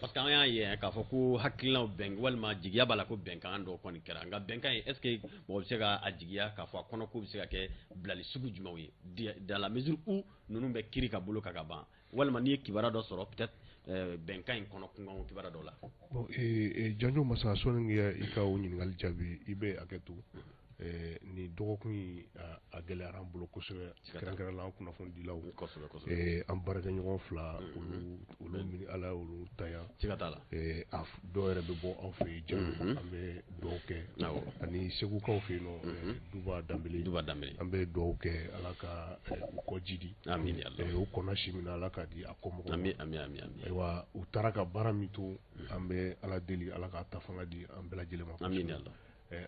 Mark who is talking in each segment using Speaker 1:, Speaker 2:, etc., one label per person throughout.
Speaker 1: Parce que an y'a ye k'a fɔ ko hakilinaw bɛn walima jigiya b'a la ko bɛnkan dɔ kɔni kɛra, nka bɛnkan in, est ce que mɔgɔ bɛ se ka a jigiya k'a fɔ a kɔnɔ ko bɛ se ka kɛ bilali sugu jumɛnw ye, dans la mesure où ninnu bɛ kiiri ka bolo kan ka ban, walima n'i ye kibaruya dɔ sɔrɔ peut-être bɛnkan in kɔnɔ kunkan kibaruya dɔ la?
Speaker 2: Bon, Janjo Masa, sɔnni i ka o ɲininkali jaabi, i bɛ hakɛ to. Nin dɔgɔkun in, a gɛlɛyara an bolo kosɛbɛ, kɛrɛnkɛrɛnnenya la an kunnafonidilaw.
Speaker 1: kosɛbɛ kosɛbɛ
Speaker 2: An baarakɛɲɔgɔn fila, olu min Ala y'olu tanya.
Speaker 1: Siga t'a la.
Speaker 2: A dɔw yɛrɛ bɛ bɔ aw fɛ yen, Janjo, an bɛ dugawu kɛ, ani Segukaw fɛ yen nɔ, Duba Danbele.
Speaker 1: Duba Danbele.
Speaker 2: An bɛ dugawu kɛ, Ala ka u kɔ jidi.
Speaker 1: Amin.
Speaker 2: U kɔnna si min na, Ala k'a di a kɔmɔgɔw ma.
Speaker 1: Ami, ami, ami, ami.
Speaker 2: Ayiwa, u taara ka baara min to, an bɛ Ala deli, Ala k'a ta fanga di an bɛɛ lajɛlen ma.
Speaker 1: Amin Allah.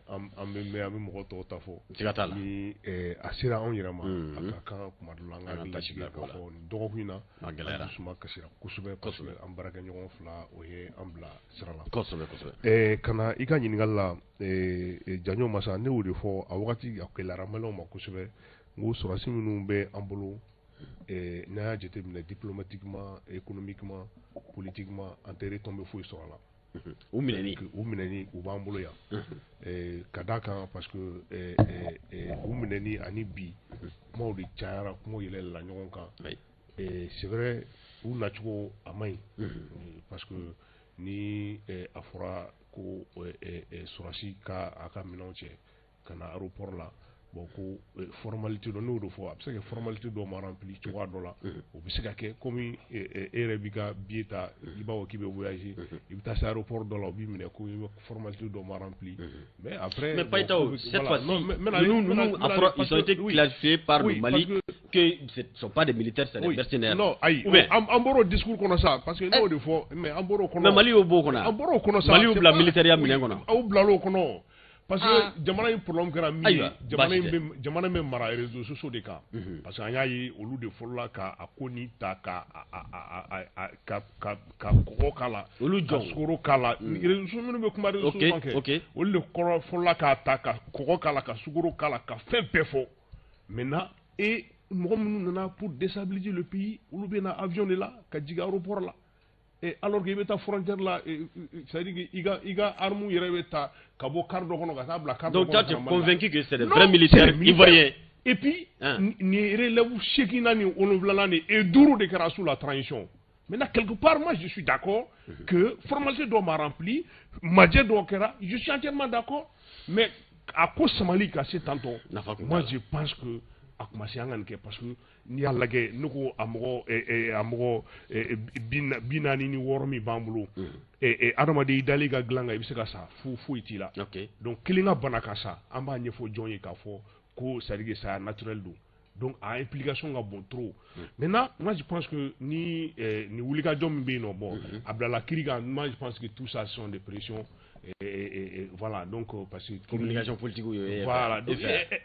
Speaker 2: An bɛ mɛn, an bɛ mɔgɔ tɔw ta fɔ.
Speaker 1: Siga t'a la.
Speaker 2: Ni a sera anw yɛrɛ ma, a ka kan kuma dɔ la an ka
Speaker 1: An ka
Speaker 2: hakili
Speaker 1: tasi
Speaker 2: lajigin
Speaker 1: bila
Speaker 2: k'a
Speaker 1: ko la.
Speaker 2: fɔ nin dɔgɔkun in na,
Speaker 1: A gɛlɛyara.
Speaker 2: an dusuma kasira kosɛbɛ, parce que an baarakɛɲɔgɔn fila, o ye an bila sira la.
Speaker 1: kosɛbɛ kosɛbɛ
Speaker 2: Ka na i ka ɲininkali la, Janjo Masa, ne y'o de fɔ a wagati, a gɛlɛyara Maliyɛnw ma kosɛbɛ. N ko sɔrɔdasi minnu bɛ an bolo, n'an y'a jateminɛ diplomatiquement, économiquement, politiquement, an tɛ retombée foyi sɔrɔ a la.
Speaker 1: U minɛni.
Speaker 2: U minɛni, u b'an bolo yan, ka d'a kan parce que u minɛni ani bi, kumaw de cayara, kumaw yɛlɛla ɲɔgɔn kan. C'est vrai, u nacogo a man ɲi, parce que ni a fɔra ko sɔrɔdasi ka a ka minɛnw cɛ ka na aéroport la, bon, ko formalité dɔ, n'o de fɔ, a bɛ se ka kɛ formalité dɔ ma rempli cogoya dɔ la. O bɛ se ka kɛ komi e yɛrɛ b'i ka billet ta, i b'a fɔ k'i bɛ voyager, i bɛ taa se aéroport dɔ la, u b'i minɛ ko i bɛ formalité dɔ ma rempli. Mais après,
Speaker 1: Mais
Speaker 2: bon,
Speaker 1: Païtao, cette
Speaker 2: voilà.
Speaker 1: fois-ci,
Speaker 2: Non, mais
Speaker 1: nous, après, ils ont été classifiés par le Mali
Speaker 2: parce
Speaker 1: que ce ne sont pas des militaires, c'est des mercenaires.
Speaker 2: Non, ayi,
Speaker 1: Ou bien,
Speaker 2: an bɔr'o discours kɔnɔ sa, parce que ne y'o de fɔ, mais an bɔr'o kɔnɔ.
Speaker 1: Mais Mali y'o b'o kɔnɔ.
Speaker 2: An bɔr'o kɔnɔ sa.
Speaker 1: Mali y'u
Speaker 2: C'est
Speaker 1: bila
Speaker 2: pas-
Speaker 1: militaire ya minɛn kɔnɔ.
Speaker 2: Aw bilal'o kɔnɔ. Parce que jamana in problème kɛra min ye,
Speaker 1: Ayiwa,
Speaker 2: jamana in
Speaker 1: baasi tɛ.
Speaker 2: bɛ, jamana bɛ mara réseaux sociaux de kan. Parce que an y'a ye, olu de fɔlɔla ka a ko ni ta ka a ka kɔgɔ k'a la.
Speaker 1: Olu
Speaker 2: Ka
Speaker 1: jɔn?
Speaker 2: sukaro k'a la. Réseaux sociaux minnu bɛ kuma réseaux sociaux kan kɛ. Olu de kɔrɔ fɔlɔla k'a ta ka kɔgɔ k'a la, ka sukaro k'a la, ka fɛn bɛɛ fɔ. Maintenant, et mɔgɔ minnu nana pour déstabiliser le pays, olu bɛ na avion de la ka jigin aéroport la. Et alors que i bɛ taa frontière la, c'est à dire que i ka arme yɛrɛ bɛ ta ka bɔ car dɔ kɔnɔ ka taa bila car dɔ
Speaker 1: Donc
Speaker 2: kɔnɔ
Speaker 1: toi,
Speaker 2: ka
Speaker 1: tu es
Speaker 2: na Mali la.
Speaker 1: convaincu que c'est des
Speaker 2: Non,
Speaker 1: vrais militaires
Speaker 2: c'est des militaires.
Speaker 1: ivoiriens.
Speaker 2: Et puis,
Speaker 1: Hein.
Speaker 2: nin relève seeginna ni wolonwulanan de et duuru de kɛra sous la transition. Maintenant, quelque part, moi, je suis d'accord que formalité dɔ ma rempli, majɛ dɔ kɛra, je suis entièrement d'accord. Mais a ko samali ka se tantôt,
Speaker 1: Nafa kun
Speaker 2: moi,
Speaker 1: t'a la.
Speaker 2: je pense que a commencé an ka nin kɛ, parce que n'i y'a lajɛ, ne ko a mɔgɔ a mɔgɔ 46 min b'an bolo, adamaden i dalen i ka dilan kan, i bɛ se ka sa fu, foyi t'i la. Donc kelen ka bana ka sa, an b'a ɲɛfɔ jɔn ye k'a fɔ ko c'est à dire que saya naturel don? Donc a implication ka bon trop. Maintenant, moi, je pense que ni ni wulikajɔ min bɛ yen nɔ, bon, a bilala kiiri kan, moi, je pense que tout ça, ce sont des pressions et voilà, donc parce que
Speaker 1: Communication politique ye.
Speaker 2: Voilà, donc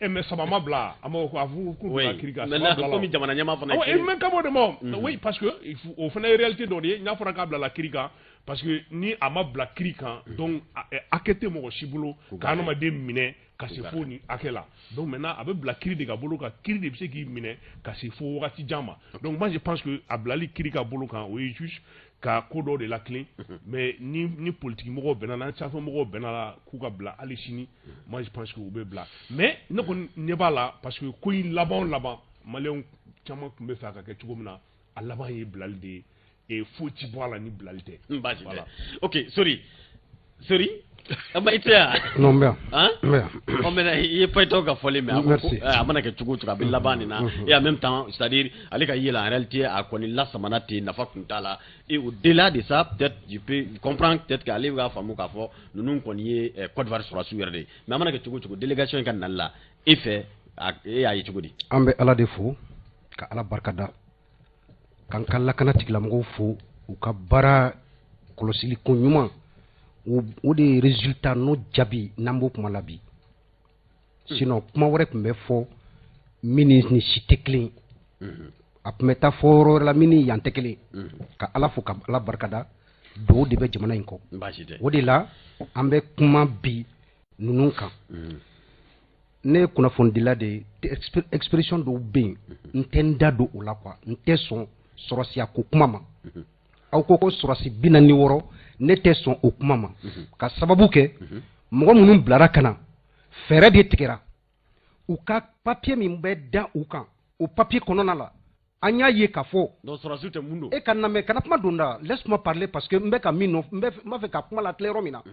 Speaker 2: mais saba ma bila, an b'a fɔ ko a fɔ k'u bila kiiri kan, saba
Speaker 1: Maintenant,
Speaker 2: bila la.
Speaker 1: komi jamana ɲɛmaa fana ye
Speaker 2: Ah ouais,
Speaker 1: kelen.
Speaker 2: Mais ka bɔ de ma, oui, parce que il faut, o fana ye réalité dɔ de ye. N'a fɔra k'a bila la kiiri kan, parce que ni a ma bila kiiri kan, donc hakɛ tɛ mɔgɔ si bolo ka hadamaden minɛ ka se fo nin hakɛ la. Donc maintenant, a bɛ bila kiiri de ka bolo kan, kiiri de bɛ se k'i minɛ ka se fo wagati jan ma. Donc moi, je pense que a bilali kiiri ka bolo kan, o ye juste ka ko dɔw de latilen. Mais ni politique mɔgɔw bɛnna, n'an sanfɛ mɔgɔw bɛnna la k'u ka bila hali sini, moi, je pense que u bɛ bila. Mais ne kɔni ɲɛ b'a la, parce que ko in laban o laban, Maliyɛnw caman tun bɛ fɛ a ka kɛ cogo min na, a laban ye bilali de ye, et foyi ti bɔ a la ni bilali tɛ.
Speaker 1: Baasi tɛ.
Speaker 2: Voilà.
Speaker 1: Ok, sorry. Sorry. Aba, i tɛ yan?
Speaker 3: Non, n bɛ yan.
Speaker 1: Hein?
Speaker 3: N bɛ yan.
Speaker 1: Ɔ, mais i ye Payitaw ka fɔlen mɛn, a ko ko
Speaker 3: Merci.
Speaker 1: A mana kɛ cogo o cogo, a bɛ laban nin na. Et en même temps, c'est à dire ale ka ye la, en réalité, a kɔni lasamana ten, nafa kun t'a la. Et au delà de ça, peut-être je peux comprendre, peut-être que ale b'a faamu k'a fɔ ninnu kɔni ye Côte d'Ivoire sɔrɔdasiw yɛrɛ de ye. Mais a mana kɛ cogo o cogo, délégation in ka nali la, e fɛ, e y'a ye cogo di?
Speaker 3: An bɛ Ala de fo, ka Ala barikada, k'an ka lakana tigilamɔgɔw fo u ka baara kɔlɔsili ko ɲuman. O de ye résultat n'o jaabi n'an b'o kuma la bi. Sinon kuma wɛrɛ tun bɛ fɔ min ni nin si tɛ kelen ye. A tun bɛ taa fɔ yɔrɔ wɛrɛ la min ni yan tɛ kelen ye. Ka Ala fo, ka Ala barikada, dugawu de bɛ jamana in kɔ.
Speaker 1: Baasi tɛ.
Speaker 3: O de la an bɛ kuma bi ninnu kan. Ne ye kunnafonidila de ye, expression dɔw bɛ yen, n tɛ n da don o la quoi, n tɛ sɔn sɔrɔsiya ko kuma ma. Aw ko ko sɔrɔsi 46, ne tɛ sɔn o kuma ma, ka sababu kɛ mɔgɔ minnu bilara ka na, fɛɛrɛ de tigɛra. U ka papier min bɛ da u kan, o papier kɔnɔna la, an y'a ye k'a fɔ.
Speaker 1: Donc sɔrɔsiw tɛ, mun don?
Speaker 3: E ka lamɛn, kana kuma don da, laisse-moi parler, parce que n bɛ ka min nɔ, n b'a fɛ ka kuma latile yɔrɔ min na.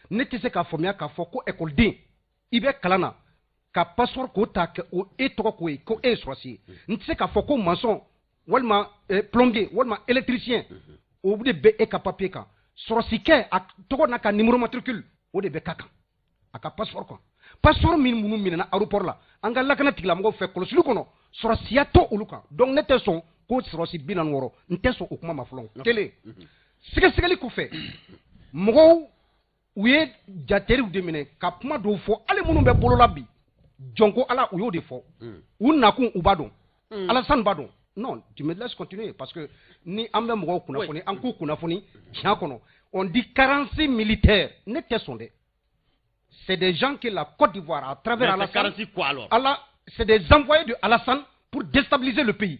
Speaker 3: Ne tɛ se k'a faamuya k'a fɔ ko ekɔliden i bɛ kalan na, ka passeport k'o ta o e tɔgɔ k'o ye ko e ye sɔrɔsi ye. N tɛ se k'a fɔ ko maçon walima plombier walima électricien, o de bɛ e ka papier kan. Sɔrɔsikɛ, a tɔgɔ n'a ka numéro matricule, o de bɛ k'a kan, a ka passeport kan. Passeport minnu minɛna aéroport la, an ka lakana tigilamɔgɔw fɛ, kɔlɔsili kɔnɔ, sɔrɔsiya tɛ olu kan. Donc ne tɛ sɔn ko sɔrɔsi 46, n tɛ sɔn o kuma ma fɔlɔ. Kelen, sɛgɛsɛgɛli kɔfɛ, mɔgɔw u ye jateriw de minɛ ka kuma dɔw fɔ. Hali minnu bɛ bolola bi, jɔn ko Ala, u y'o de fɔ. U nakun, u b'a dɔn, Alassane b'a dɔn. Non, tu me laisses continuer, parce que ni an bɛ mɔgɔw kunnafoni, an k'u kunnafoni tiɲɛ kɔnɔ. On dit 46 militaires, ne tɛ sɔn dɛ. C'est des gens que la Côte d'Ivoire, à travers
Speaker 1: Mais c'est
Speaker 3: Alassane,
Speaker 1: 46 quoi alors?
Speaker 3: Allah, c'est des envoyés de Alassane pour déstabiliser le pays.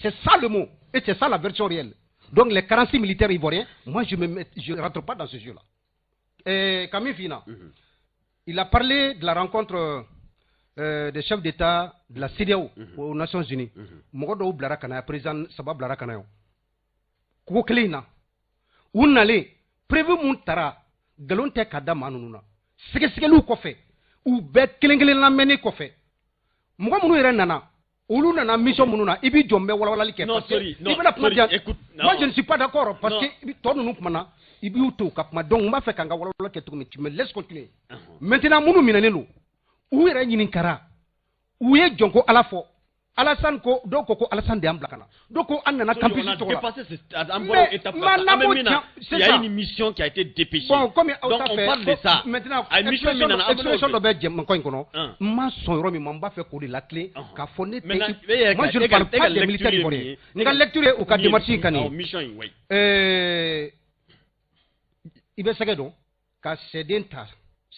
Speaker 3: C'est ça le mot. Et c'est ça la version réelle. Donc les 46 militaires ivoiriens, moi je rentre pas dans ce jeu-là. Et Camille Fina, il a parlé de la rencontre des chefs d'État de la CEDEAO aux Nations Unies. Mɔgɔ dɔw bilara ka na, président saba bilara ka na yan. Ko kelen in na, u nalen, preuve mun tara, nkalon tɛ ka da maa ninnu na. Sɛgɛsɛgɛliw kɔfɛ, u bɛɛ kelen kelen lamɛnni kɔfɛ, mɔgɔ minnu yɛrɛ nana, olu nana mission minnu na, i b'i jɔ, n bɛ walawalali kɛ.
Speaker 1: Non,
Speaker 3: parce que
Speaker 1: sorry, non,
Speaker 3: i bɛna kuma
Speaker 1: sorry,
Speaker 3: di yan.
Speaker 1: Écoute, non.
Speaker 3: Moi, je ne suis pas d'accord, parce
Speaker 1: Non.
Speaker 3: que tɔ ninnu kumana, i b'u to u ka kuma. Donc n b'a fɛ ka n ka walawalali kɛ cogo min, tu me laisses continuer. Maintenant, minnu minɛnen don, u yɛrɛ ɲininkara, u ye jɔn ko Ala fɔ. Alassane ko, dɔw ko ko Alassane de y'an bila ka na, dɔw ko an nana campus
Speaker 1: On a
Speaker 3: tɔgɔ la.
Speaker 1: dépassé an
Speaker 3: Mais
Speaker 1: bɔra o étape
Speaker 3: ma
Speaker 1: la. An bɛ
Speaker 3: nabo
Speaker 1: min na,
Speaker 3: tiɲɛ, c'est
Speaker 1: il y a
Speaker 3: ça.
Speaker 1: une mission qui a été dépêchée.
Speaker 3: Bon, comme aw
Speaker 1: Donc
Speaker 3: ta
Speaker 1: on
Speaker 3: fɛ
Speaker 1: parle de ça.
Speaker 3: Maintenant,
Speaker 1: A ye mission min nana, an bɛn'o
Speaker 3: expression dɔ bɛ jɛmanko in kɔnɔ, n ma sɔn yɔrɔ min ma, n b'a fɛ k'o de latilen k'a fɔ ne
Speaker 1: Maintenant,
Speaker 3: tɛ.
Speaker 1: e yɛrɛ
Speaker 3: Moi, je ne parle
Speaker 1: e ka
Speaker 3: pas des
Speaker 1: lecture
Speaker 3: militaires
Speaker 1: ye min
Speaker 3: ivoiriens.
Speaker 1: ye?
Speaker 3: N ka lecture ye u ka
Speaker 1: Min ye
Speaker 3: démarche in kan nin
Speaker 1: awɔ,
Speaker 3: ye.
Speaker 1: Mission in, oui.
Speaker 3: I bɛ sɛgɛ dɔn ka sɛden ta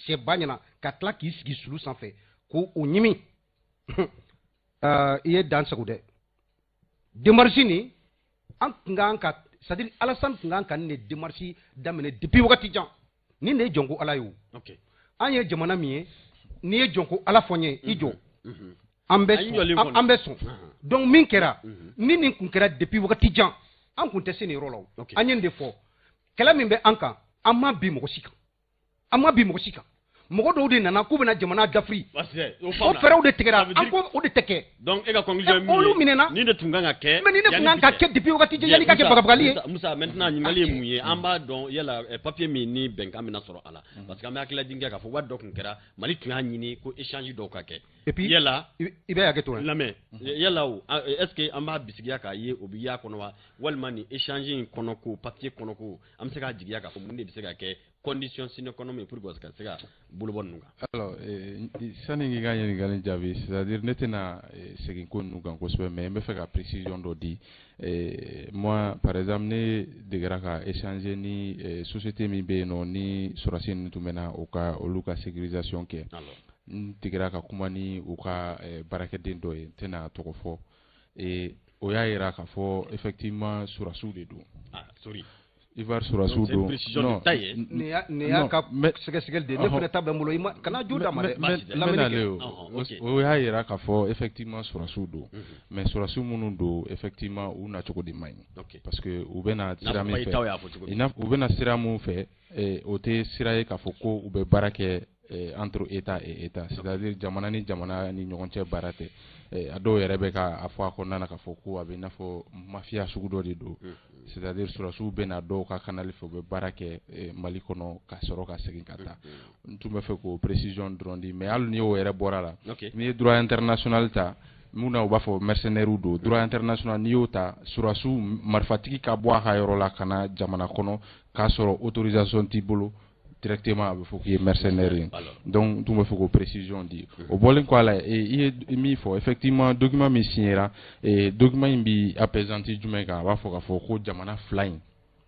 Speaker 3: sɛba ɲɛna ka tila k'i sigi sulu sanfɛ k'o o ɲimi, i ye dan sago dɛ. Démarche nin, an tun kan ka, c'est à dire Alassane tun kan ka nin de démarche daminɛ depuis wagati jan. Nin de ye jɔnko Ala ye o. An ye jamana min ye, n'i ye jɔnko Ala fɔ n ye, i jɔ, an bɛ
Speaker 1: An y'i jɔlen
Speaker 3: sɔn,
Speaker 1: kɔni.
Speaker 3: an bɛ sɔn. Donc min kɛra, ni nin kun kɛra depuis wagati jan, an kun tɛ se nin yɔrɔ la o. An ye nin de fɔ, kɛlɛ min bɛ an kan, an ma bin mɔgɔ si kan, an ma bin mɔgɔ si kan. Mɔgɔ dɔw de nana k'u bɛna jamana dafiri.
Speaker 1: Parce que o
Speaker 3: O
Speaker 1: faamuna.
Speaker 3: fɛɛrɛw de tigɛra.
Speaker 1: Ça veut
Speaker 3: An
Speaker 1: dire-
Speaker 3: ko o de tɛ kɛ.
Speaker 1: Donc e ka conclusion ye
Speaker 3: Eh,
Speaker 1: min
Speaker 3: olu
Speaker 1: ye,
Speaker 3: minɛna.
Speaker 1: nin de tun kan ka kɛ.
Speaker 3: Mais nin de tun
Speaker 1: yanni
Speaker 3: kan
Speaker 1: bi
Speaker 3: ka
Speaker 1: cɛ.
Speaker 3: kɛ depuis wagati jan,
Speaker 1: Bien,
Speaker 3: yanni ka kɛ
Speaker 1: Musa,
Speaker 3: bagabagali ye.
Speaker 1: Musa, Musa, maintenant ɲininkali ye mun ye? An b'a dɔn yala papier min ni bɛnkan bɛna sɔrɔ a la, parce que an bɛ hakililajigin kɛ k'a fɔ waati dɔ tun kɛra, Mali tun y'a ɲini ko échange dɔw ka kɛ.
Speaker 3: Et puis
Speaker 1: Yala
Speaker 3: i bɛ hakɛ to dɛ.
Speaker 1: Lamɛn, yala o est ce que an b'a bisigiya k'a ye o bɛ y'a kɔnɔ wa, walima nin échange in kɔnɔ ko papier kɔnɔ ko an bɛ se k'a jigiya k'a fɔ mun de bɛ se ka kɛ condition sine qua non ye pour que ka se ka bolobɔ ninnu kan?
Speaker 4: Alors, sani k'i ka ɲininkali jaabi, c'est à dire ne tɛna segin ko ninnu kan kosɛbɛ, mais n bɛ fɛ ka précision dɔ di. Moi, par exemple, ne degera ka échanger ni société min bɛ yen nɔ ni sɔrɔdasi ninnu tun bɛ na u ka olu ka sécurisation kɛ.
Speaker 1: Alors.
Speaker 4: N degera ka kuma ni u ka baarakɛden dɔ ye, n tɛna a tɔgɔ fɔ, et o y'a yira k'a fɔ effectivement sɔrɔdasiw de don.
Speaker 1: Ah, sorry.
Speaker 4: Ivoire sɔrɔdasiw
Speaker 1: Donc, c'est une
Speaker 4: don.
Speaker 1: précision de taille, hein.
Speaker 3: Nin y'a
Speaker 4: Non,
Speaker 3: ka
Speaker 4: mais-
Speaker 3: sɛgɛsɛgɛli de ye. Ne fana ta bɛ n bolo, i ma kana jo d'a ma dɛ.
Speaker 4: N bɛ
Speaker 3: Lamɛnni
Speaker 4: nalen
Speaker 3: kɛ.
Speaker 4: o.
Speaker 1: Ɔhɔn, ok.
Speaker 4: O y'a yira k'a fɔ effectivement sɔrɔdasiw don, mais sɔrɔdasiw minnu don, effectivement u nacogo de man ɲi, parce que u bɛ na
Speaker 1: N'a
Speaker 4: sira
Speaker 1: fɔ
Speaker 4: min
Speaker 1: i taw
Speaker 4: fɛ,
Speaker 1: y'a fɔ cogo min.
Speaker 4: I n'a u bɛ na sira mun fɛ, o tɛ sira ye k'a fɔ ko u bɛ baara kɛ entre état et état, c'est-à-dire jamana ni jamana ni ɲɔgɔn cɛ baara tɛ. A dɔw yɛrɛ bɛ ka a fɔ a kɔnɔna na k'a fɔ ko a bɛ i n'a fɔ mafia sugu dɔ de don, c'est-à-dire sɔrɔdasiw bɛ na dɔw ka canal fɛ, u bɛ baara kɛ Mali kɔnɔ ka sɔrɔ ka segin ka taa. N tun bɛ fɛ k'o précision dɔrɔn di, mais hali ni y'o yɛrɛ bɔra la, n'i ye droit international ta, mun na u b'a fɔ mercenaires don, droit international n'i y'o ta, sɔrɔdasiw marifatigi ka bɔ a ka yɔrɔ la ka na jamana kɔnɔ k'a sɔrɔ autorisation t'i bolo, directement a bɛ fɔ k'i ye mercenaire ye. Donc n tun bɛ fɛ k'o précision di. O bɔlen kɔ a la, i ye min fɔ, effectivement document min signéra, document in bi appesanti jumɛn kan? A b'a fɔ k'a fɔ ko jamana fila in,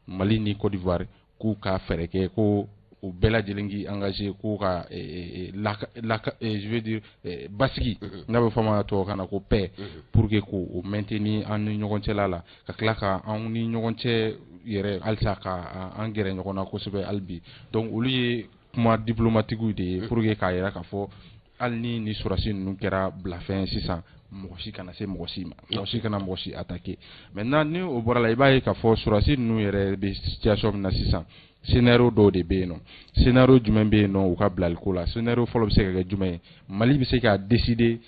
Speaker 4: Mali ni Côte d'Ivoire, k'u ka fɛɛrɛ kɛ ko u bɛɛ lajɛlen k'i engagé ko ka je veux dire basigi, n'a bɛ fɔ a ma tubabukan na ko paix, pour que k'o maintenir an ni ɲɔgɔn cɛla la, ka tila ka an ni ɲɔgɔn cɛ yɛrɛ halisa ka an gɛrɛ ɲɔgɔn na kosɛbɛ hali bi. Donc olu ye kuma diplomatique de ye pour que k'a yira k'a fɔ hali ni sɔrɔdasi ninnu kɛra bilafɛn sisan, mɔgɔ si kana se mɔgɔ si ma, mɔgɔ si kana mɔgɔ si attaquer. Maintenant, ni o bɔra la, i b'a ye k'a fɔ sɔrɔdasi ninnu yɛrɛ bɛ situation min na sisan, scénario dɔw de bɛ yen nɔ. Scénario jumɛn bɛ yen nɔ u ka bilaliko la? Scénario fɔlɔ bɛ se ka kɛ jumɛn ye? Mali bɛ se k'a décider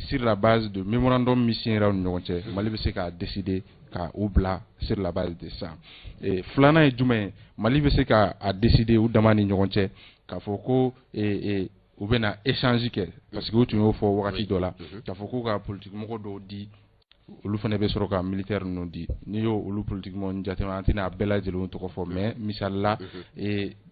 Speaker 4: sur la base de mémorandum min signé u ni ɲɔgɔn cɛ, Mali bɛ se k'a décider ka u bila sur la base de ça. Filanan ye jumɛn ye? Mali bɛ se k'a décider u dama ni ɲɔgɔn cɛ k'a fɔ ko u bɛna échange kɛ, parce que u tun y'o fɔ wagati dɔ la k'a fɔ k'u ka politique mɔgɔ dɔw di, olu fana bɛ sɔrɔ ka militaire ninnu di. N'i y'o olu politique mɔgɔ jateminɛ, an tɛna a bɛɛ lajɛlen tɔgɔ fɔ, mais misali la,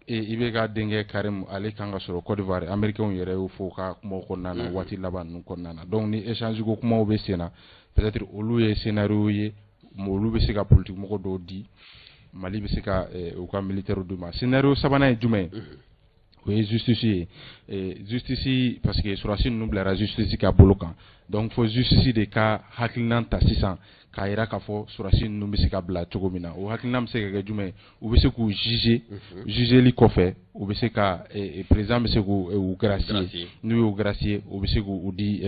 Speaker 4: i bɛ ka denkɛ Karim, ale kan ka sɔrɔ Côte d'Ivoire, américains yɛrɛ y'o fɔ u ka kumaw kɔnɔna na waati laban ninnu kɔnɔna na. Donc ni échange ko kumaw bɛ sen na, peut-être olu ye scénario ye, olu bɛ se ka politique mɔgɔ dɔw di, Mali bɛ se ka u ka militaire d'u ma. Scénario sabanan ye jumɛn ye? O ye justice ye, justice, parce que sɔrɔdasi ninnu bilara justice ka bolo kan. Donc fo justice de ka hakilina ta sisan k'a yira k'a fɔ sɔrɔdasi ninnu bɛ se ka bila cogo min na. O hakilina bɛ se ka kɛ jumɛn ye? U bɛ se k'u juger, jugeli kɔfɛ, u bɛ se ka président bɛ se k'u gracier. N'u y'u gracier, u bɛ se k'u di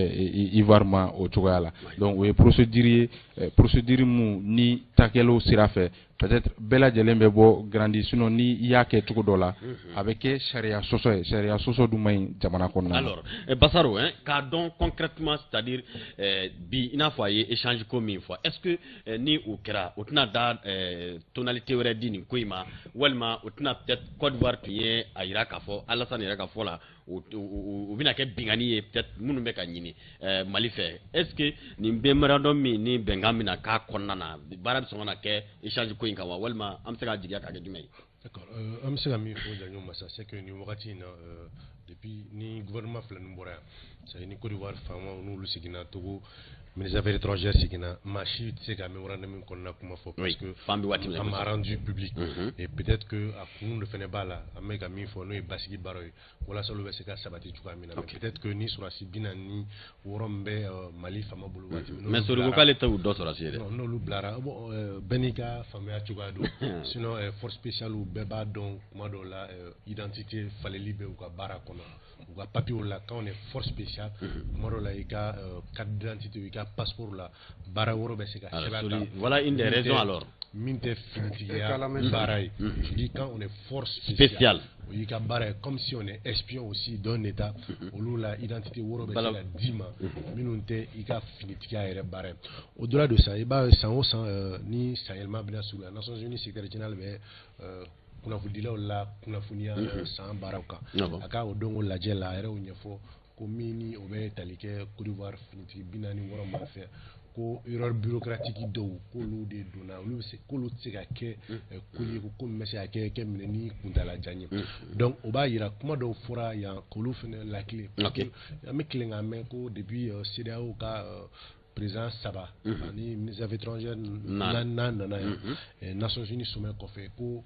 Speaker 4: Ivoire ma o cogoya la. Donc o ye procédure ye, procédure mun ni takɛlaw sira fɛ, peut-être bɛɛ lajɛlen bɛ bɔ grandi. Sinon ni i y'a kɛ cogo dɔ la, a bɛ kɛ sariya sɔsɔ ye, sariya sɔsɔ dun man ɲi jamana kɔnɔna na.
Speaker 1: Alors Basaro, hein, k'a dɔn concrètement, c'est-à-dire bi, i n'a fɔ a ye échange ko min fɔ, est-ce que ni o kɛra, o tɛna da tonalité wɛrɛ di nin ko in ma, walima o tɛna peut-être Côte d'Ivoire tun ye a yira k'a fɔ Alassane yɛrɛ ka fɔ la, o bɛna kɛ binkanni ye peut-être minnu bɛ ka ɲini Mali fɛ? Est-ce que nin mémorandum min ni bɛnkan bɛna k'a kɔnɔna na, baara bɛ sɔn ka na kɛ échange ko in kan wa, walima an bɛ se k'a jigiya k'a kɛ jumɛn ye?
Speaker 5: D'accord. An bɛ se ka min fɔ Janjo Masa, c'est que nin wagati in na, depuis ni gouvernement fila ninnu bɔra yan, c'est à dire ni Côte d'Ivoire faamaw n'olu seginna, Togo ministre des Affaires étrangères seginna, maa si tɛ se ka mémorandum min kɔnɔna kuma fɔ, parce que
Speaker 1: fan bɛ waati min na,
Speaker 5: a ma rendu public. Et peut-être que a kun de fɛnɛ b'a la, an bɛ ka min fɔ, n'o ye basigi baaraw ye, walasa olu bɛ se ka sabati cogoya min na. Mais peut-être que ni sɔrɔdasi 46 min bɛ Mali faama bolo waati min,
Speaker 1: Mais Sori ko k'ale tɛ u dɔ sɔrɔdasi ye dɛ.
Speaker 5: Non, n'olu bilara, bon, bɛɛ n'i ka faamuya cogoya don. Sinon force spéciale, bɛɛ b'a dɔn, kuma dɔw la, identité faleli bɛ u ka baara kɔnɔ, u ka papier la. Quand on est force spéciale, kuma dɔw la, i ka carte d'identité, i ka passeport la, baara wɛrɛ bɛ se ka sɛbɛn a kan.
Speaker 1: Voilà une des raisons alors.
Speaker 5: Min tɛ finitigiya baara ye. Je dis, quand on est force
Speaker 1: spéciale,
Speaker 5: o y'i ka baara ye, comme si on est espion aussi d'un état, olu la identité wɛrɛ bɛ se ka d'i ma minnu tɛ i ka finitigiya yɛrɛ baara ye. Au delà de ça, i b'a ye, san o san, ni sanyɛlɛma bɛna surunya, Nations Unies secrétaire général bɛ kunnafonidilaw la kunnafoniya san baaraw kan. A ka o don o lajɛ la, a yɛrɛ y'o ɲɛfɔ ko min ni o bɛ tali kɛ Côte d'Ivoire finitigi 46 ma fɛ, ko erreur bureaucratique dɔw k'olu de donna, olu bɛ se k'olu tɛ se ka kɛ ko ye ko min bɛ se ka kɛ minɛ ni kuntalajan ye. Donc o b'a yira kuma dɔw fɔra yan k'olu fana lakile. An bɛ tilen k'a mɛn ko depuis CEDEAO ka président saba ani ministre des Affaires étrangères naani nana yan Nations Unies sommet kɔfɛ, ko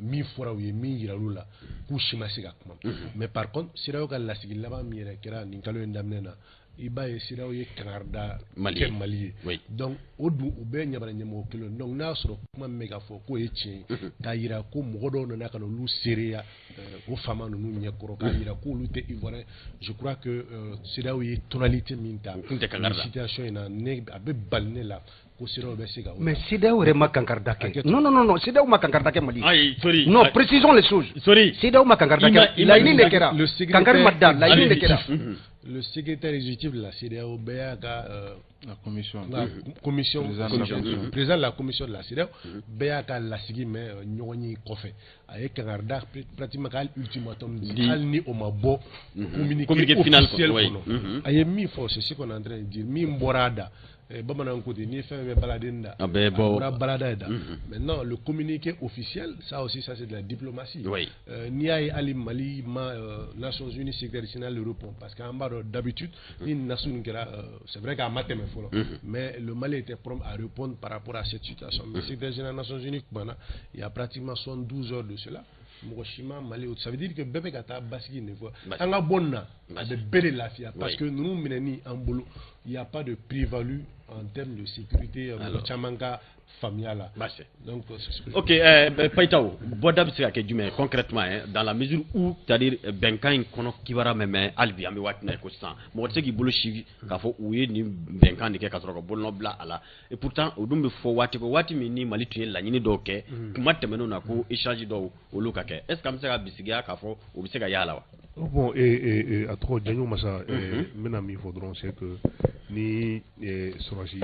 Speaker 5: min fɔra u ye, min yira olu la, k'u si ma se ka kuma. Mais par contre, CEDEAO ka lasigi laban min yɛrɛ kɛra nin kalo in daminɛ na, i b'a ye CEDEAO ye kangarida kɛ Mali ye. Donc o dun, u bɛɛ ɲamana ɲɛmɔgɔ kelen. Donc n'a y'a sɔrɔ kuma min bɛ ka fɔ k'o ye tiɲɛ ye, k'a yira ko mɔgɔ dɔw nana ka na olu seereya o faama ninnu ɲɛkɔrɔ, k'a yira k'olu tɛ Ivoirien, je crois que CEDEAO ye tonalité min ta nin situation in na, ne a bɛ bali ne la ko CEDEAO bɛ se ka.
Speaker 3: Mais CEDEAO yɛrɛ ma kankarida kɛ. Non, non, non, non, CEDEAO ma kankarida kɛ Mali.
Speaker 1: Ayi, sorry.
Speaker 3: Non, précisons les choses.
Speaker 1: Sorry.
Speaker 3: CEDEAO ma kankarida kɛ. Laɲini de kɛra. Kankari ma da, laɲini de kɛra.
Speaker 5: Le secrétaire exécutif de la CEDEAO bɛɛ y'a ka
Speaker 4: la commission,
Speaker 5: la commission, président de la commission de la CEDEAO bɛɛ y'a ka lasigi mɛn ɲɔgɔn ye kɔfɛ, a ye kangarida pratiquement hali ultimatum di, hali ni o ma bɔ communiqué officiel kɔnɔ. A ye min fɔ, c'est ce qu'on est en train de dire, min bɔra a da, bamananw ko ten, ni fɛn bɛ baladen da,
Speaker 1: a bɛɛ bɔ
Speaker 5: a bɔra balada ye da. Maintenant, le communiqué officiel, ça aussi, ça c'est de la diplomatie. N'i y'a ye hali Mali ma Nations Unies secrétaire général répond, parce que an b'a dɔn d'habitude ni nasu nin kɛra, c'est vrai k'a ma tɛmɛ fɔlɔ, mais le Mali était prompt à répondre par rapport à cette situation. Mais secrétaire général des Nations Unies kumana il y a pratiquement 72 heures de cela. Mɔgɔ si ma Mali, ça veut dire que bɛɛ bɛ ka taa basigi nin fɔ. An ka bɔ nin na, a bɛ bɛɛ de lafiya, parce que ninnu minɛni an bolo, il y a pas de plus-value en termes de sécurité, mɔgɔ caman ka faamuya la. Donc
Speaker 1: ok, Payitaw, bɔda bɛ se ka kɛ jumɛn ye concrètement, hein, dans la mesure où, c'est-à-dire bɛnkan in kɔnɔ kibaruya mɛn, mais hali bi an bɛ waati min na i ko sisan, mɔgɔ tɛ se k'i bolo si k'a fɔ u ye nin bɛnkan de kɛ ka sɔrɔ ka bolonɔ bila a la. Et pourtant o dun bɛ fɔ waati ko waati min ni Mali tun ye laɲini dɔw kɛ kuma tɛmɛnenw na ko échange dɔw olu ka kɛ, est ce que an bɛ se ka bisigiya k'a fɔ o bɛ se ka y'a la wa?
Speaker 2: Bon, a tɔgɔ Janjo Masa, n bɛna min fɔ dɔrɔn, c'est que ni sɔrɔsi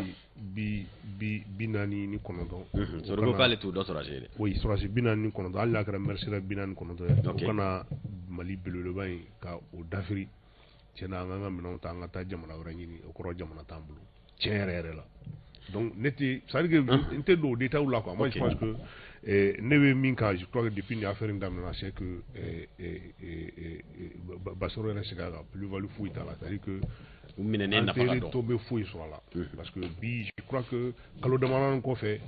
Speaker 2: 49.
Speaker 1: Sɔrɔ ko k'ale t'u dɔn sɔrɔsi ye dɛ.
Speaker 2: Oui, sɔrɔsi 49, hali n'a kɛra mercenaire 49 ye, o kana Mali belebeleba in ka o dafiri. Tiɲɛna, an k'an ka minɛnw ta, an ka taa jamana wɛrɛ ɲini, o kɔrɔ jamana t'an bolo tiɲɛ yɛrɛ yɛrɛ la. Donc ne tɛ, c'est à dire que n tɛ don o détail la quoi. Moi, je pense que ne bɛ min kan, je crois que depuis nin affaire in daminɛna, c'est que Basɔrɔ yɛrɛ segin a kan, plus-value foyi t'a la, c'est à dire que
Speaker 1: u minɛnen nafa ka
Speaker 2: dɔn tɔ bɛ foyi sɔrɔ a la, parce que bi, je crois que kalo damadɔ kɔfɛ,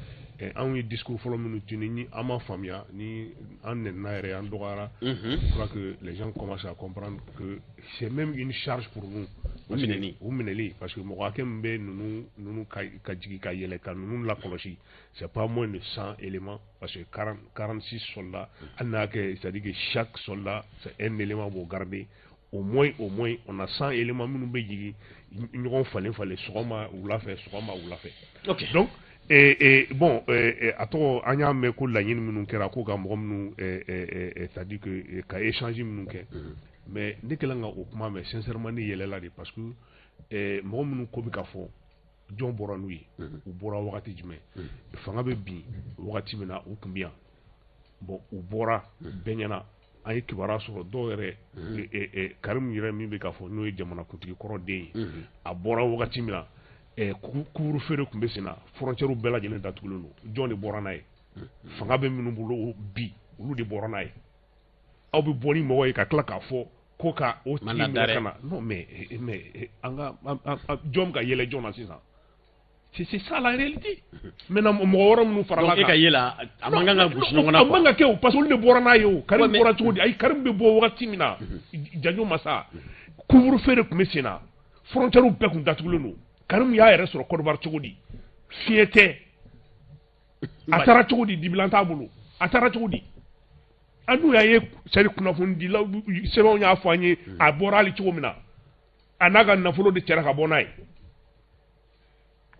Speaker 2: anw ye discours fɔlɔ minnu tenu, ni an ma faamuya, ni an nɛnina yɛrɛ, an dɔgɔyara, je crois que les gens commencent à comprendre que c'est même une charge pour nous.
Speaker 1: U minɛni.
Speaker 2: U minɛli, parce que mɔgɔ hakɛ min bɛ ninnu ka jigin ka yɛlɛ ka ninnu lakɔlɔsi, c'est pas moins de 100 éléments, parce que 40 46 soldats, hali n'a kɛ, c'est à dire que chaque soldat, c'est un élément b'o garder. Au moins on a 100 éléments minnu bɛ jigin ɲɔgɔn falen falen sɔgɔma wula fɛ, sɔgɔma wula fɛ. Donc bon, a tɔgɔ, an y'a mɛn ko laɲini minnu kɛra ko ka mɔgɔ minnu, c'est à dire que ka échange minnu kɛ, mais ne kɛlen ka o kuma mɛn, sincèrement ne yɛlɛla de, parce que mɔgɔ minnu ko bɛ ka fɔ, jɔn bɔra n'u ye? U bɔra wagati jumɛn? Fanga bɛ bin wagati min na, u tun bɛ yan. Bon, u bɔra bɛɛ ɲɛna, an ye kibaruya sɔrɔ dɔw yɛrɛ, Karim yɛrɛ min bɛ ka fɔ n'o ye jamanakuntigi kɔrɔ den ye, a bɔra wagati min na, couvre-feu de tun bɛ sen na, frontière bɛɛ lajɛlen datugulen don. Jɔn de bɔra n'a ye? Fanga bɛ minnu bolo bi, olu de bɔra n'a ye. Aw bɛ bɔ ni mɔgɔ ye ka tila k'a fɔ ko ka o tigi minɛ ka na. Non, mais an ka jɔn bɛ ka yɛlɛ jɔn na sisan? C'est ça la réalité. Maintenant, mɔgɔ wɛrɛ minnu farala
Speaker 1: kan. E ka ye la, a man kan ka gosi ɲɔgɔn na.
Speaker 2: A man ka kɛ o, parce que olu de bɔra n'a ye o. Karim bɔra cogo di? Ayi, Karim bɛ bɔ wagati min na, Janjo Masa, couvre-feu de tun bɛ sen na, frontière bɛɛ tun datugulen don. Karim y'a yɛrɛ sɔrɔ Côte d'Ivoire cogo di? Fiɲɛ tɛ. A taara cogo di? Dibilan t'a bolo. A taara cogo di? An dun y'a ye, c'est à dire kunnafonidilaw sɛbɛnw y'a fɔ an ye, a bɔra hali cogo min na, a n'a ka nafolo de cɛra ka bɔ n'a ye.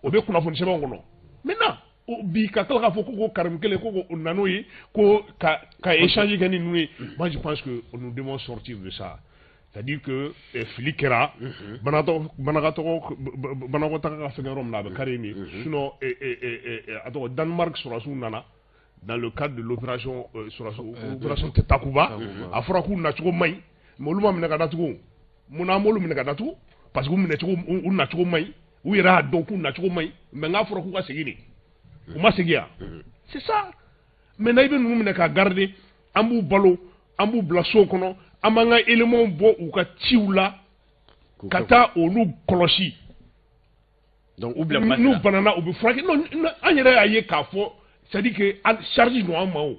Speaker 2: O bɛ kunnafoni sɛbɛnw kɔnɔ. Maintenant, bi ka tila k'a fɔ ko Karim kelen ko o na n'o ye ko ka échange kɛ ni ninnu ye, moi je pense que nous devons sortir de ça. C'est-à-dire que fili kɛra, banakɔtaga ka fɛngɛ yɔrɔ min na, a bɛ kari min. Sinon a tɔgɔ, Danemark sɔrɔdasiw nana dans le cadre de l'opération opération Takuba, a fɔra k'u nacogo man ɲi, mais olu ma minɛ ka datugu. Munna an b'olu minɛ ka datugu? Parce que u minɛcogo, u nacogo man ɲi, u yɛrɛ y'a dɔn k'u nacogo man ɲi, mais n'a fɔra k'u ka segin de, u ma segin yan. C'est ça. Maintenant, i bɛ ninnu minɛ ka garder, an b'u balo, an b'u bila so kɔnɔ, an b'an ka éléments bɔ u ka ciw la ka taa olu kɔlɔsi.
Speaker 1: Donc u bila.
Speaker 2: N'u banana, u bɛ furakɛ. Non, an yɛrɛ y'a ye k'a fɔ, c'est à dire que charge don an ma o.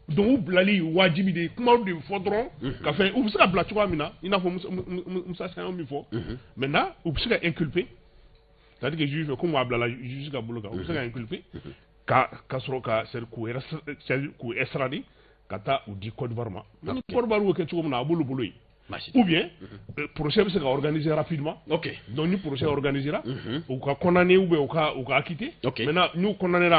Speaker 2: Donc u bilali wajibi de ye, kumaw de bɛ fɔ dɔrɔn ka fɛn, u bɛ se ka bila cogoya min na, i n'a fɔ Musa Sayon min fɔ. Maintenant, u bɛ se ka inculper, c'est à dire que juge fɛ, komi a bilala juge ka bolo kan, u bɛ se ka inculper ka sɔrɔ ka, c'est à dire k'u extrader ka taa u di Côte d'Ivoire ma. Ni Côte d'Ivoire y'o kɛ cogo min na, a b'olu bolo yen. Ou bien procès bɛ se ka organiser rapidement. Donc ni procès organisera, u ka condamné ou bien u ka acquitté. Maintenant, n'u condamné,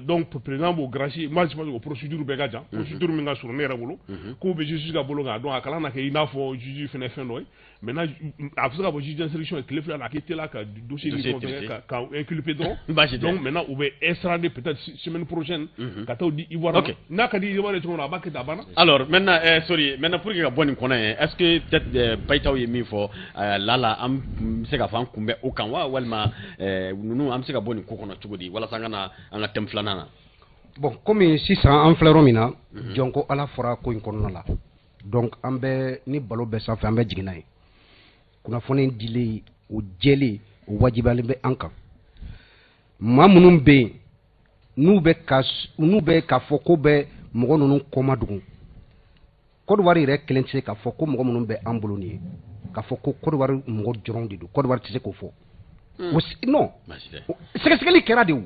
Speaker 2: donc président b'o gracier. Moi je pense que procédure bɛɛ ka jan, procédure min ka surun ne yɛrɛ bolo, k'u bɛ justice ka bolo kan, donc a kana na kɛ i n'a fɔ juge fɛnɛ fɛn dɔ ye. Maintenant, a bɛ se ka bɔ juge d'instruction ye tile 2 la, a k'i teliya ka dossier ni fɛnw fɛngɛ ka inculper dɔrɔn. Donc maintenant, u bɛ extrader peut-être semaine prochaine ka taa di Ivoire ma. N'a ka di Ivoire ye cogo min na, a b'a kɛ ten, a banna.
Speaker 1: Alors maintenant, sorry, maintenant pour que ka bɔ nin kɔnɔ yen, est-ce que peut-être Bayitaw ye min fɔ lala, an bɛ se k'a fɔ an kun bɛ o kan wa, walima ninnu an bɛ se ka bɔ nin ko kɔnɔ cogo di, walasa an ka na an ka thème filanan na?
Speaker 3: Bon, komi sisan an filɛ yɔrɔ min na, jɔn ko Ala fɔra ko in kɔnɔna la, donc an bɛ ni balo bɛɛ sanfɛ, an bɛ jigin n'a ye. Kunnafoni dilen, o jɛlen, o wajibiyalen bɛ an kan. Maa minnu bɛ yen n'u bɛ ka fɔ ko bɛ mɔgɔ ninnu kɔma dogo, Côte d'Ivoire yɛrɛ kelen tɛ se k'a fɔ ko mɔgɔ minnu bɛ an bolo nin ye, k'a fɔ ko Côte d'Ivoire mɔgɔ dɔrɔn de don. Côte d'Ivoire tɛ se k'o fɔ. Non, sɛgɛsɛgɛli kɛra de o.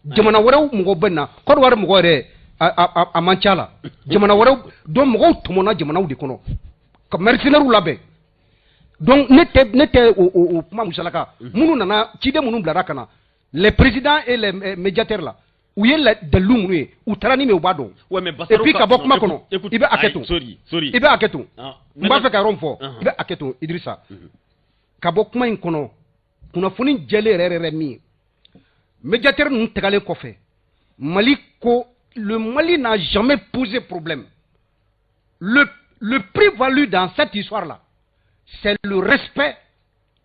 Speaker 3: Jamana wɛrɛw mɔgɔ bɛ na, Côte d'Ivoire mɔgɔ yɛrɛ a man ca la. Jamana wɛrɛw donc mɔgɔw tɔmɔna jamanaw de kɔnɔ ka mercenaires labɛn. Donc ne tɛ o kuma musalaka minnu nana, ciden minnu bilara ka na, les présidents et les médiateurs là, u ye dalilu minnu ye, u taara ni min u b'a dɔn. Et puis ka bɔ kuma kɔnɔ, i bɛ hakɛ to, i bɛ hakɛ to, n b'a fɛ ka yɔrɔ min fɔ, i bɛ hakɛ to Idrissa, ka bɔ kuma in kɔnɔ, kunnafoni jɛlen yɛrɛ yɛrɛ min ye, médiateur ninnu tagalen kɔfɛ, Mali ko le Mali n'a jamais posé problème. Le prix valu dans cette histoire là, c'est le respect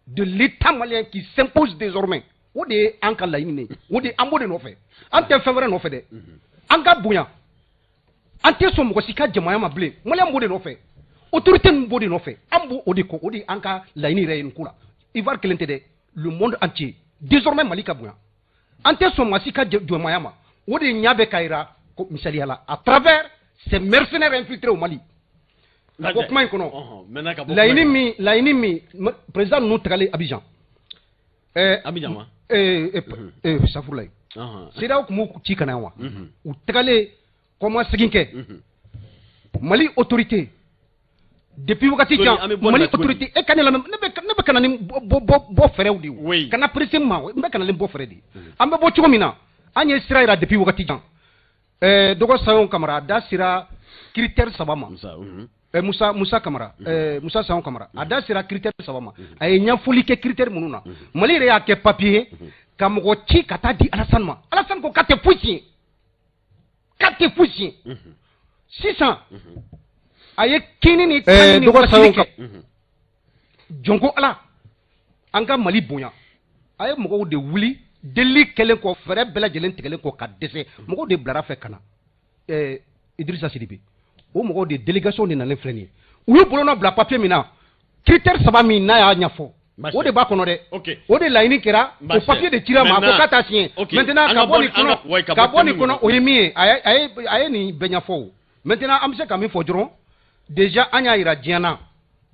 Speaker 3: de l'État malien qui s'impose désormais. O de ye an ka laɲini ye, o de an b'o de nɔfɛ, an tɛ fɛn wɛrɛ nɔfɛ dɛ. An ka bonya, an tɛ sɔn mɔgɔ si ka jamana ma bilen. Malien b'o de nɔfɛ, autorité ninnu b'o de nɔfɛ, an b'o o de kɔ, o de an ka laɲini yɛrɛ ye nin ko la. Ivoire kelen tɛ dɛ, le monde entier désormais, Mali ka bonya, an tɛ sɔn maa si ka jɔnmaya ma. O de ɲɛ bɛ ka yira ko misaliya la à travers ces mercenaires infiltrés au Mali. Ka bɔ kuma in kɔnɔ, laɲini min président ninnu tagalen Abidjan.
Speaker 1: Abidjan wa?
Speaker 3: Safurulayi, CEDEAO tun b'u ci ka na yan wa? U tagalen kɔmasegin kɛ, Mali autorité depuis wagati jan, Mali autorité, e ka ne lamɛn, ne bɛ ka na ni bɔ fɛɛrɛw de ye, kana pressé n ma, n bɛ ka na ni bɔ fɛɛrɛ de ye. An bɛ bɔ cogo min na, an ye sira yira depuis wagati jan. Dɔgɔ Sayon Kamara, a da sera critère 3 ma. Musa Kamara, Musa Sayon Kamara, a da sera critère 3 ma. A ye ɲɛfɔli kɛ critère minnu na. Mali yɛrɛ y'a kɛ papier ye ka mɔgɔ ci ka taa di Alassane ma. Alassane ko k'a tɛ foyi tiɲɛ, k'a tɛ foyi tiɲɛ. Sisan a ye kini ni tan ni wasili kɛ. Jɔn ko Ala, an ka Mali bonya. A ye mɔgɔw de wuli, delili kɛlen kɔ, fɛɛrɛ bɛɛ lajɛlen tigɛlen kɔ ka dɛsɛ, mɔgɔw de bilara fɛ ka na. Idrissa Sidibe, o mɔgɔw de délégation de nalen filɛ nin ye, u y'u bolonɔ bila papier min na, critère 3 min n'a y'a ɲɛfɔ, o de b'a kɔnɔ dɛ. O de laɲini kɛra, o papier de cira ma, a ko k'a t'a signé. Maintenant ka bɔ nin kɔnɔ, ka bɔ nin kɔnɔ, o ye min ye, a ye nin bɛɛ ɲɛfɔ o. Maintenant an bɛ se ka min fɔ dɔrɔn, déjà an y'a yira diɲɛ na,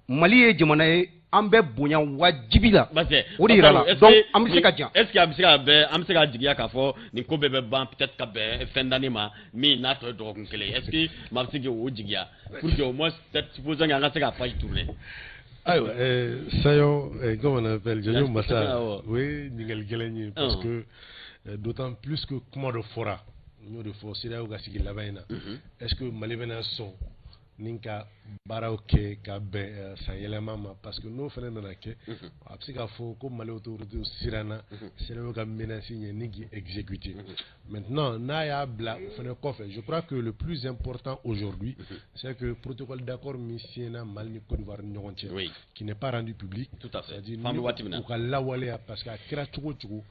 Speaker 3: Mali ye jamana ye, an bɛ bonya wajibi la, o de yira la. Donc an bɛ se ka jan.
Speaker 1: Est ce que a bɛ se ka bɛn, an bɛ se ka jigiya k'a fɔ nin ko bɛɛ bɛ ban peut-être ka bɛn fin d'année ma min n'a tɔ ye dɔgɔkun kelen, est ce que maa bɛ se k'o jigiya pour que au moins peut-être supposons que an ka se ka page tourner?
Speaker 5: Ayiwa, Sayon, comment on appelle, Jojo Massa, o ye ɲininkali gɛlɛn ye, parce que d'autant plus que kuma dɔ fɔra, n y'o de fɔ CEDEAO ka sigi laban in na, est ce que Mali bɛna sɔn ni ka baaraw kɛ ka bɛn san yɛlɛma ma? Parce que n'o fana nana kɛ, a bɛ se k'a fɔ ko Mali autorités siranna CEDEAO ka menace ɲɛ ni k'i exécuter. Maintenant n'a y'a bila o fana kɔfɛ, je crois que le plus important aujourd'hui, c'est que protocole d'accord min signé Mali ni Côte d'Ivoire ni ɲɔgɔn cɛ, qui n'est pas rendu public,
Speaker 1: tout à fait,
Speaker 5: c'est-à-dire u ka lawaleya, parce que a kɛra cogo o cogo,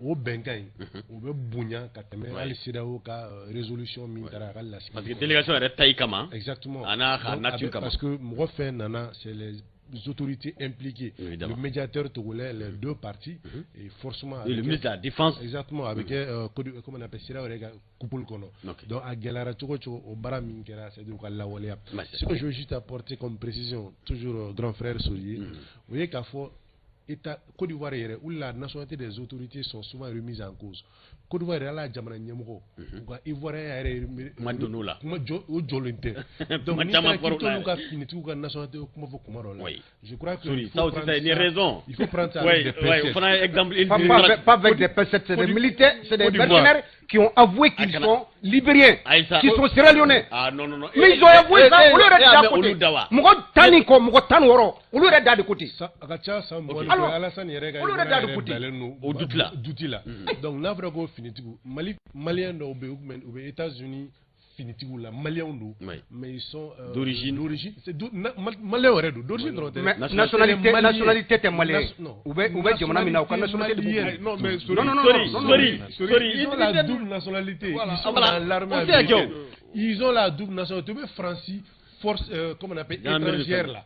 Speaker 5: o bɛnkan in o bɛ bonya ka tɛmɛ hali CEDEAO ka résolution min taara a ka lasigi.
Speaker 1: Parce que délégation yɛrɛ taille kama.
Speaker 5: Exactement.
Speaker 1: A n'a ka nature kama.
Speaker 5: Parce que mɔgɔ fɛn nana, c'est les autorités impliquées, le médiateur togolais, les deux parties, et forcément.
Speaker 1: Et le ministre de la Défense.
Speaker 5: Exactement, avec comment on appelle CEDEAO yɛrɛ ka coupole kɔnɔ. Donc a gɛlɛyara cogo o cogo, o baara min kɛra, c'est à dire u ka lawaleya. Ce que je veux juste apporter comme précision, toujours grand frère Solier, o ye k'a fɔ État Côte d'Ivoire yɛrɛ, où la nationalité des autorités sont souvent remises en cause. Côte d'Ivoire yɛrɛ, ala jamana ɲɛmɔgɔ, u ka Ivoirien yɛrɛ
Speaker 1: kuma donn'o la.
Speaker 5: Kuma jɔ o jɔlen tɛ. Donc n'i taara k'i t'olu ka finitigiw ka nationalité kuma fɔ kuma dɔ la. Je crois que
Speaker 1: il faut prendre ça, une raison.
Speaker 5: Il faut prendre ça avec des pincettes.
Speaker 1: Fana exemple
Speaker 3: pas avec des pincettes, c'est des militaires, c'est des mercenaires qui ont avoué qu'ils sont libériens, qui sont sierra-léonais.
Speaker 1: Ah non non non.
Speaker 3: Mais ils ont avoué ça, olu yɛrɛ da côté. Mɔgɔ 10 ni kɔ, mɔgɔ 16, olu yɛrɛ da de côté.
Speaker 5: A ka ca san 20 kɔ, Alassane yɛrɛ ka
Speaker 3: olu yɛrɛ da de côté.
Speaker 5: Bilalen don
Speaker 1: o doute la.
Speaker 5: Doute la. Donc n'a fɔra ko finitigiw, Mali malien dɔw bɛ yen, u bɛ États-Unis finitigiw la, maliens don, mais ils sont
Speaker 1: d'origine,
Speaker 5: d'origine, c'est malien yɛrɛ don, d'origine dɔrɔn tɛ.
Speaker 3: Mais nationalité, nationalité tɛ malien. U bɛ jamana min na, u ka nationalité de b'u bolo.
Speaker 2: Non mais
Speaker 3: non non non
Speaker 1: sorry sorry,
Speaker 5: ils ont la double nationalité, ils sont dans l'armée américaine, ils ont la double nationalité, u bɛ Faransi force comment on appelle étrangère là.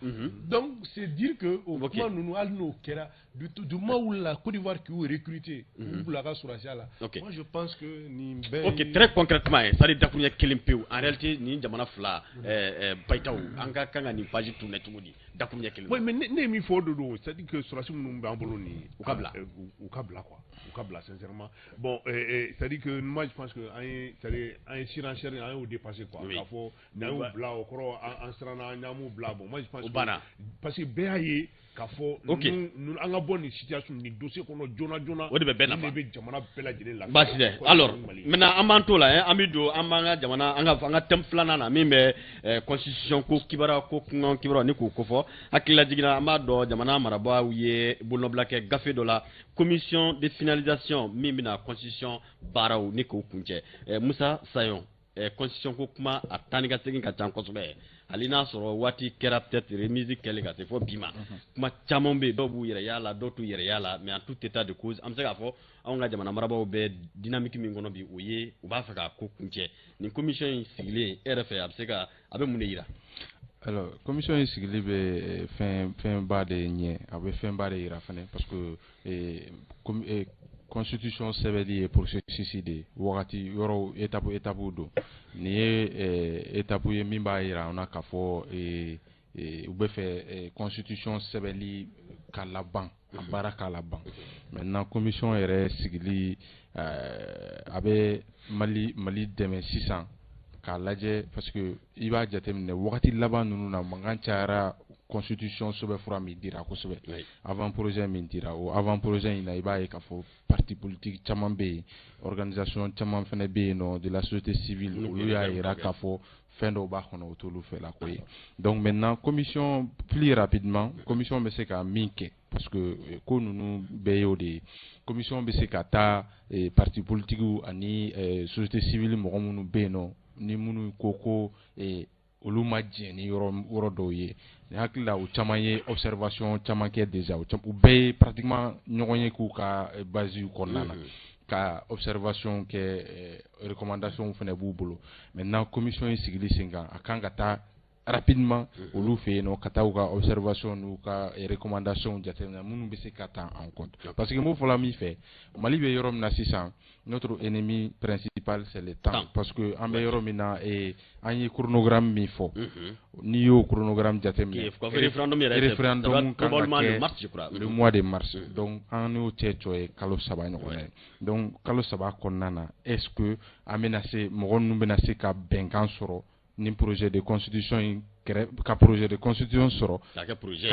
Speaker 5: Donc c'est dire que au kuma ninnu, hali n'o kɛra, du moment où la Côte d'Ivoire qui y'u recruter, u bila ka sɔrɔdasiya la, moi je pense que nin bɛɛ.
Speaker 1: Ok, très concrètement, c'est à dire dakuruɲɛ kelen pewu, en réalité nin jamana fila Bayitaw, an ka kan ka nin page tourner cogo di, dakuruɲɛ kelen?
Speaker 2: Oui, mais ne ye min fɔ, o de don. C'est à dire que sɔrɔdasi minnu b'an bolo nin ye,
Speaker 1: u ka bila.
Speaker 2: U ka bila quoi, u ka bila sincèrement. Bon, c'est à dire que moi je pense que an ye, c'est à dire an ye surenchère, an y'o dépassé quoi. K'a fɔ n'an y'u bila, o kɔrɔ an siranna, an m'u bila. Bon, moi je pense
Speaker 1: o banna.
Speaker 2: Parce que bɛɛ y'a ye k'a fɔ ninnu, an ka bɔ nin situation, nin dossier kɔnɔ joona joona.
Speaker 1: O de bɛ bɛɛ nafa.
Speaker 2: Nin de bɛ jamana bɛɛ lajɛlen lafiya.
Speaker 1: Baasi tɛ. Alors maintenant an b'an t'o la, an bɛ don an b'an ka jamana, an ka thème filanan na, min bɛ constitution ko kibaruya, ko kunkan kibaruya ni k'o kofɔ. Hakilila jiginna, an b'a dɔn jamana marabaaw ye bolonɔbila kɛ gafe dɔ la, commission de finalisation min bɛna constitution baaraw ni k'o kuncɛ. Musa Sayon, constitution ko kuma, a taa ni ka segin ka ca kosɛbɛ. Hali n'a sɔrɔ waati kɛra peut-être remise kɛlen ka se fɔ bi ma, kuma caman bɛ yen, dɔw b'u yɛrɛ y'a la, dɔw t'u yɛrɛ y'a la. Mais en tout état de cause, an bɛ se k'a fɔ anw ka jamana marabaaw bɛ dynamique min kɔnɔ bi, o ye u b'a fɛ k'a ko kuncɛ. Nin commission in sigilen, e yɛrɛ fɛ, a bɛ se ka, a bɛ mun de yira?
Speaker 4: Alors, commission in sigili bɛ fɛnba de ɲɛ, a bɛ fɛnba de yira fɛnɛ, parce que constitution sɛbɛnli ye processus de ye, wagati yɔrɔw, étape étape don. Nin ye étape ye min b'a yira an na k'a fɔ u bɛ fɛ constitution sɛbɛnli ka laban, a baara ka laban. Maintenant, commission yɛrɛ sigili, a bɛ Mali dɛmɛ sisan k'a lajɛ, parce que i b'a jateminɛ, wagati laban ninnu na, mankan cayara constitution sɛbɛnfura min dira kosɛbɛ, avant projet min dira. O avant projet in na, i b'a ye k'a fɔ parti politique caman bɛ yen, organisation caman fana bɛ yen nɔ de la société civile, olu y'a yira k'a fɔ fɛn dɔw b'a kɔnɔ, o t'olu fɛla ko ye. Donc maintenant, commission, plus rapidement, commission bɛ se ka min kɛ, parce que ko ninnu bɛɛ y'o de ye, commission bɛ se ka taa parti politique ani société civile mɔgɔ minnu bɛ yen nɔ, ni minnu ko olu ma jɛn ni yɔrɔ dɔw ye. Ne hakili la, o caman ye observation caman kɛ déjà, u bɛɛ ye pratiquement ɲɔgɔn ye k'u ka base kɔnɔna na ka observation kɛ, recommandation fana b'u bolo. Maintenant, commission in sigili sen kan, a kan ka taa rapidement olu fɛ yen nɔ, ka taa u ka observation n'u ka recommandation jateminɛ, minnu bɛ se ka ta en compte. Parce que n b'o fɔla min fɛ, Mali bɛ yɔrɔ min na sisan, notre ennemi principal, c'est le temps, parce que an bɛ yɔrɔ min na, an ye chronogramme min fɔ, n'i y'o chronogramme jateminɛ,
Speaker 1: référendum
Speaker 4: kan ka kɛ le mois de mars. Donc an n'o cɛ cɔ ye kalo 3 ɲɔgɔn ye. Donc kalo 3 kɔnɔna na, est ce que an bɛna se, mɔgɔ ninnu bɛna se ka bɛnkan sɔrɔ ni projet de constitution in kɛrɛ, ka projet de constitution sɔrɔ
Speaker 1: k'a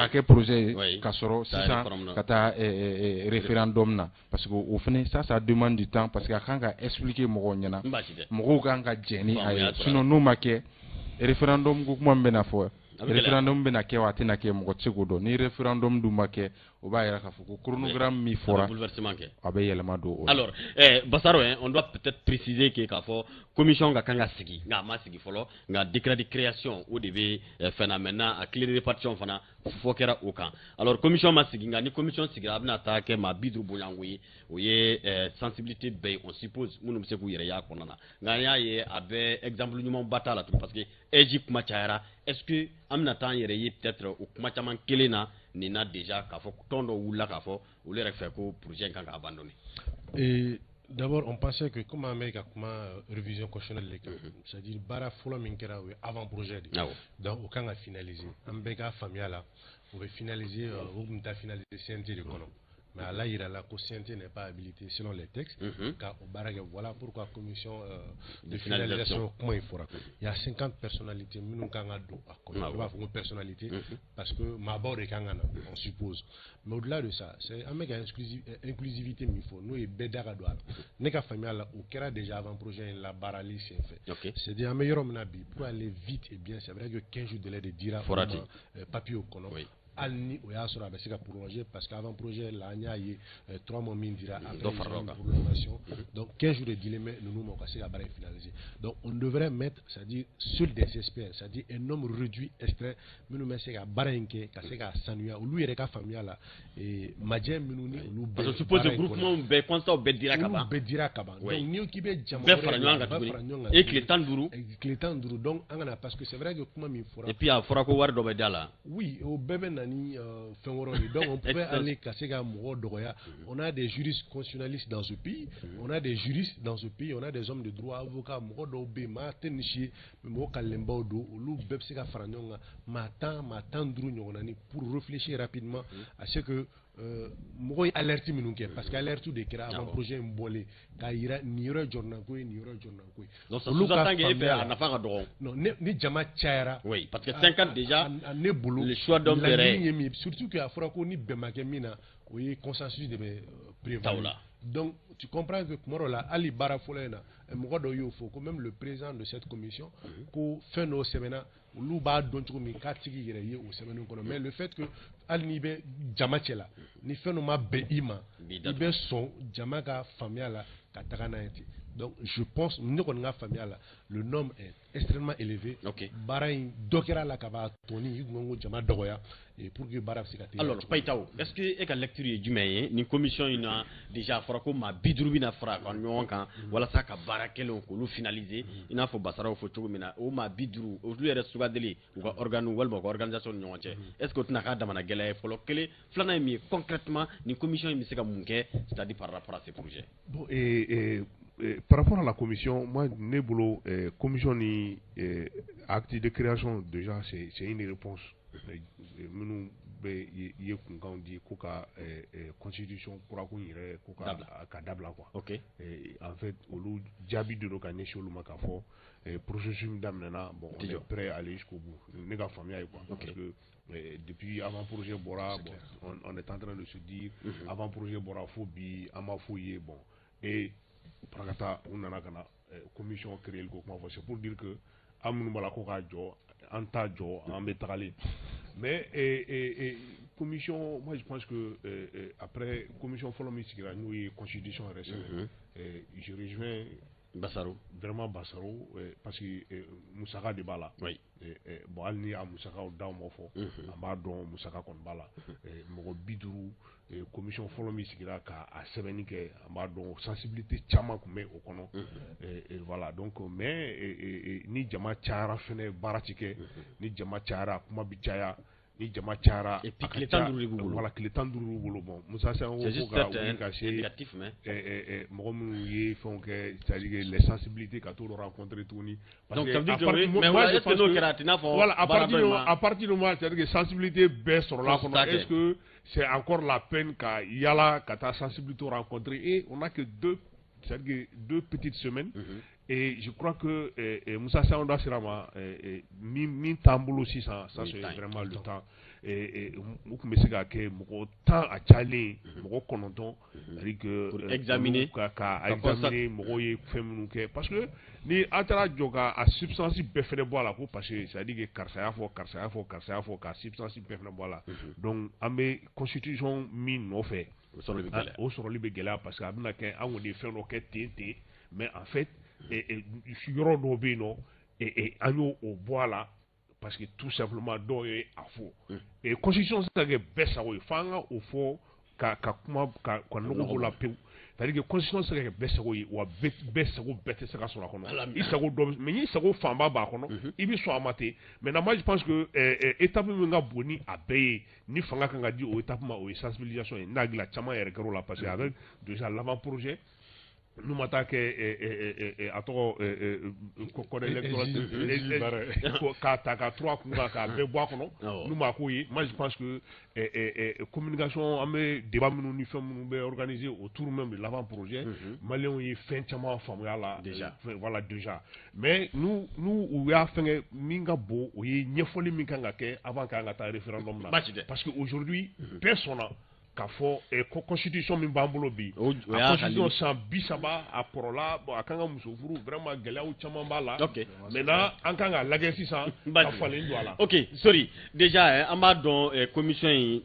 Speaker 4: kɛ projet ye, ka sɔrɔ sisan ka taa référendum na? Parce que o fana, ça demande du temps, parce que a kan ka expliquer mɔgɔw ɲɛna, mɔgɔw kan ka jɛn ni a ye. Sinon n'o ma kɛ, référendum ko kuma min bɛna fɔ, référendum bɛna kɛ wa a tɛna kɛ, mɔgɔ tɛ se k'o dɔn. Ni référendum dun ma kɛ, o b'a yira k'a fɔ ko chronogramme min fɔra, a bɛ yɛlɛma don o
Speaker 1: la. Alors Basaro, hein, on doit peut-être préciser que k'a fɔ commission ka kan ka sigi, nka a ma sigi fɔlɔ, nka décret de création o de bɛ fɛn na. Maintenant, a clé de répartition fana fɔ kɛra o kan. Alors commission ma sigi, nka ni commission sigira, a bɛna taa kɛ maa 50 bonyanko ye. O ye sensibilité bɛɛ ye, on suppose, minnu bɛ se k'u yɛrɛ y'a kɔnɔna na. Nka an y'a ye, a bɛ exemple ɲumanba t'a la tugun, parce que AIGE kuma cayara. Est-ce que an bɛna taa an yɛrɛ ye peut-être o kuma caman kelen na nin na déjà, k'a fɔ tɔn dɔw wulila k'a fɔ olu yɛrɛ fɛ ko projet in kan ka abandonner?
Speaker 5: Et d'abord, on pensait que comme an bɛ ka kuma révision constitutionnelle de kan, c'est-à-dire baara fɔlɔ min kɛra, o ye avant projet de ye. Donc o kan ka finaliser, an bɛɛ ka faamuya la, o bɛ finaliser, o tun bɛ taa finaliser CNT de kɔnɔ. Mais a la yira la ko CNT n'est pas habilité selon les textes ka o baara kɛ. Voilà pourquoi commission de finalisation kuma in fɔra. Il y a 50 personnalités minnu kan ka don a kɔnɔ. I b'a fɔ ko personnalité parce que maabaw de kan ka na, on suppose. Mais au-delà de ça, c'est an bɛ ka inclusivité min fɔ, n'o ye bɛɛ da ka don a la. Ne ka faamuya la, o kɛra déjà avant projet in labaarali senfɛ. C'est-à-dire an bɛ yɔrɔ min na bi, pour aller vite et bien, c'est vrai que 15 jours délai de dira
Speaker 1: Fɔra ten.
Speaker 5: Papier kɔnɔ. Hali ni o y'a sɔrɔ a bɛ se ka prolonger, parce que avant projet la, an y'a ye 3 mois min dira, après ils ont une prolongation. Donc 15 jours de dilen bɛ ninnu ma u ka se ka baara in finaliser. Donc on devrait mettre, c'est-à-dire seuls des experts, c'est-à-dire un nombre réduit extrait minnu bɛ se ka baara in kɛ ka se k'a sanuya olu yɛrɛ ka faamuya la, majɛ minnu ni olu bɛɛ.
Speaker 1: Parce que suppose groupement bɛɛ, constat bɛɛ dira ka ban.
Speaker 5: Olu bɛɛ dira ka ban. Donc n'i k'i bɛ jama
Speaker 1: bɛɛ fara ɲɔgɔn kan tuguni e tile 15.
Speaker 5: Tile 15. Donc an kana, parce que c'est vrai que kuma min fɔra.
Speaker 1: Et puis a fɔra ko wari dɔ bɛ da la.
Speaker 5: Oui, o bɛɛ bɛ na ni fɛn wɛrɛw ye. Donc on pouvait aller ka se ka mɔgɔw dɔgɔya. On a des juristes constitutionnalistes dans ce pays, on a des juristes dans ce pays, on a des hommes de droit, avocats, mɔgɔ dɔw bɛ yen, maa tɛ nin si ye, mais mɔgɔ kalenbaw don, olu bɛɛ bɛ se ka fara ɲɔgɔn kan, maa 10, maa 15 ɲɔgɔnna ni, pour réfléchir rapidement à ce que mɔgɔw ye alerte minnu kɛ, parce que alerte de kɛra avant projet in bɔlen k'a yira nin yɔrɔ ye jɔrɔnako ye, nin yɔrɔ ye jɔrɔnako ye.
Speaker 1: Donc ça sous-entend que e fɛ a nafa ka dɔgɔ.
Speaker 5: Non, ni jama cayara.
Speaker 1: Oui, parce que 50 déjà.
Speaker 5: Ne bolo
Speaker 1: le choix d'homme.
Speaker 5: Laɲini ye min ye, surtout que a fɔra ko ni bɛn ma kɛ min na, o ye consensus de bɛ prévaloir. Donc tu comprends que kuma dɔ la, hali baara fɔlɔ in na, mɔgɔ dɔw y'o fɔ ko même le président de cette commission, ko fɛn dɔw sɛbɛnna, olu b'a dɔn cogo min k'a tigi yɛrɛ ye o sɛbɛnni kɔnɔ. Mais le fait que hali n'i bɛ jama cɛ la, ni fɛn dɔ ma bɛn i ma, i bɛ sɔn jama ka faamuya la ka taga n'a ye ten. Donc je pense, ne kɔni ka faamuya la, le nombre est extrêmement élevé. Baara in dɔ kɛra la ka ban, tɔni i kun ko jama dɔgɔya et pour que baara bɛ se ka teliya.
Speaker 1: Alors Payitaw, est-ce que e ka lecture ye jumɛn ye nin commission in na? Déjà a fɔra ko maa 50 bɛna fara ka ɲɔgɔn kan walasa ka baara kɛlenw k'olu finaliser, i n'a fɔ Basaraw fɔ cogo min na. O maa 50, olu yɛrɛ sugandeli u ka organe walima u ka organisation ni ɲɔgɔn cɛ, est-ce que o tɛna k'a damana gɛlɛya ye fɔlɔ? Kelen filanan ye min ye, concrètement nin commission in bɛ se ka mun kɛ, c'est-à-dire par rapport à ces projets?
Speaker 2: Bon, et par rapport à la commission, moi, ne bolo, commission ni acte de création, déjà, c'est une réponse. Minnu bɛ i ye kunkanw di ko ka constitution kura ko in yɛrɛ ko ka dabila quoi. En fait, olu jaabi de don ka ɲɛsin olu ma k'a fɔ processus min daminɛna, bon, on est prêt à aller jusqu'au bout. Ne ka faamuya ye quoi. Parce que depuis avant projet bɔra, bon, on est en train de se dire avant projet bɔra fo bi an ma foyi ye. Bon, et parakata u nana ka na commission créer ko kuma fɔ, c'est pour dire que an minnu b'a la ko k'a jɔ, an t'a jɔ, an bɛ tagalen. Mais commission, moi je pense que après commission fɔlɔ min sigira, n'o ye constitution yɛrɛ sɛbɛn, je rejoins
Speaker 1: Basaro.
Speaker 2: Vraiment Basaro, parce que musaka de b'a la. Bon, hali ni a musakaw d'aw ma fɔ, an b'a dɔn musaka kɔni b'a la. Mɔgɔ 50, commission fɔlɔ min sigira ka a sɛbɛnni kɛ, an b'a dɔn sensibilité caman tun bɛ o kɔnɔ. Voilà, donc mais ni jama cayara fɛnɛ, baara ti kɛ. Ni jama cayara, kuma bi caya. Ni jama cayara.
Speaker 1: Et puis tile 15 de b'u bolo.
Speaker 2: Voilà, tile 15 b'u bolo. Bon, Musa Sango ko ka wuli ka se mɔgɔ minnu ye fɛnw kɛ, c'est-à-dire que les sensibilités, ka t'olu rencontrer tuguni.
Speaker 1: Donc ça veut dire que, mais est-ce que n'o kɛra, a t'i n'a fɔ.
Speaker 2: Voilà, à partir du moment, c'est-à-dire que sensibilité bɛɛ sɔrɔla kɔnɔ, est-ce que c'est encore la peine ka yala ka taa sensibilité rencontrer? Et on a que deux, c'est-à-dire que 2 petites semaines. Et je crois que Moussa Sango sera ma min t'an bolo sisan, ça c'est vraiment le temps. U tun bɛ se ka kɛ mɔgɔ 10, a cayalen mɔgɔ 9, c'est-à-dire que
Speaker 1: pour examiner.
Speaker 2: Ka examiner mɔgɔw ye fɛn minnu kɛ, parce que ni a taara jɔ ka a substance bɛɛ fɛnɛ bɔ a la, ko parce que c'est à dire que karisa y'a fɔ, karisa y'a fɔ, karisa y'a fɔ, ka substance bɛɛ fɛnɛ bɔ a la, donc an bɛ constitution min nɔfɛ,
Speaker 1: o sɔrɔli bɛ gɛlɛya.
Speaker 2: O sɔrɔli bɛ gɛlɛya, parce que a bɛna kɛ an kɔni ye fɛn dɔ kɛ ten ten, mais en fait yɔrɔ dɔw bɛ yen nɔ, an y'o o bɔ a la parce que tout simplement dɔw ye a fɔ. Et constitution tɛ se ka kɛ bɛɛ sago ye, f'an ka o fɔ ka kuma ka nɔgɔ b'o la pewu. C'est à dire que constitution tɛ se ka kɛ bɛɛ sago ye, wa bɛɛ sago bɛɛ tɛ se ka sɔrɔ a kɔnɔ. I sago dɔ, mais n'i sago fanba b'a kɔnɔ, i bɛ sɔn a ma ten. Maintenant, moi je pense que étape min ka bon ni a bɛɛ ye, ni fanga kan ka di o étape ma, o ye sensibilisation ye. N hakili la caman yɛrɛ kɛra o la, parce que avec déjà l'avant projet, n'u ma taa kɛ a tɔgɔ code électoral k'a ta ka turu a kun kan k'a bɛɛ bɔ a kɔnɔ, n'u ma k'o ye, moi je pense que communication, an bɛ débat minnu ni fɛn minnu bɛ organiser autour même de l'avant projet, maliyɛnw ye fɛn caman faamuya la
Speaker 1: déjà.
Speaker 2: Voilà, déjà. Mais nous u y'a fɛngɛ min ka bon, o ye ɲɛfɔli min kan ka kɛ avant k'an ka taa référendum na, parce que aujourd'hui bɛɛ sɔnna. K'a fɔ ko constitution min b'an bolo bi, a constitution san 30 a kɔrɔla. Bon, a kan ka muso furu, vraiment gɛlɛyaw caman b'a la. Maintenant an kan k'a lajɛ sisan ka falen don a la.
Speaker 1: Ok, sorry, déjà an b'a dɔn commission in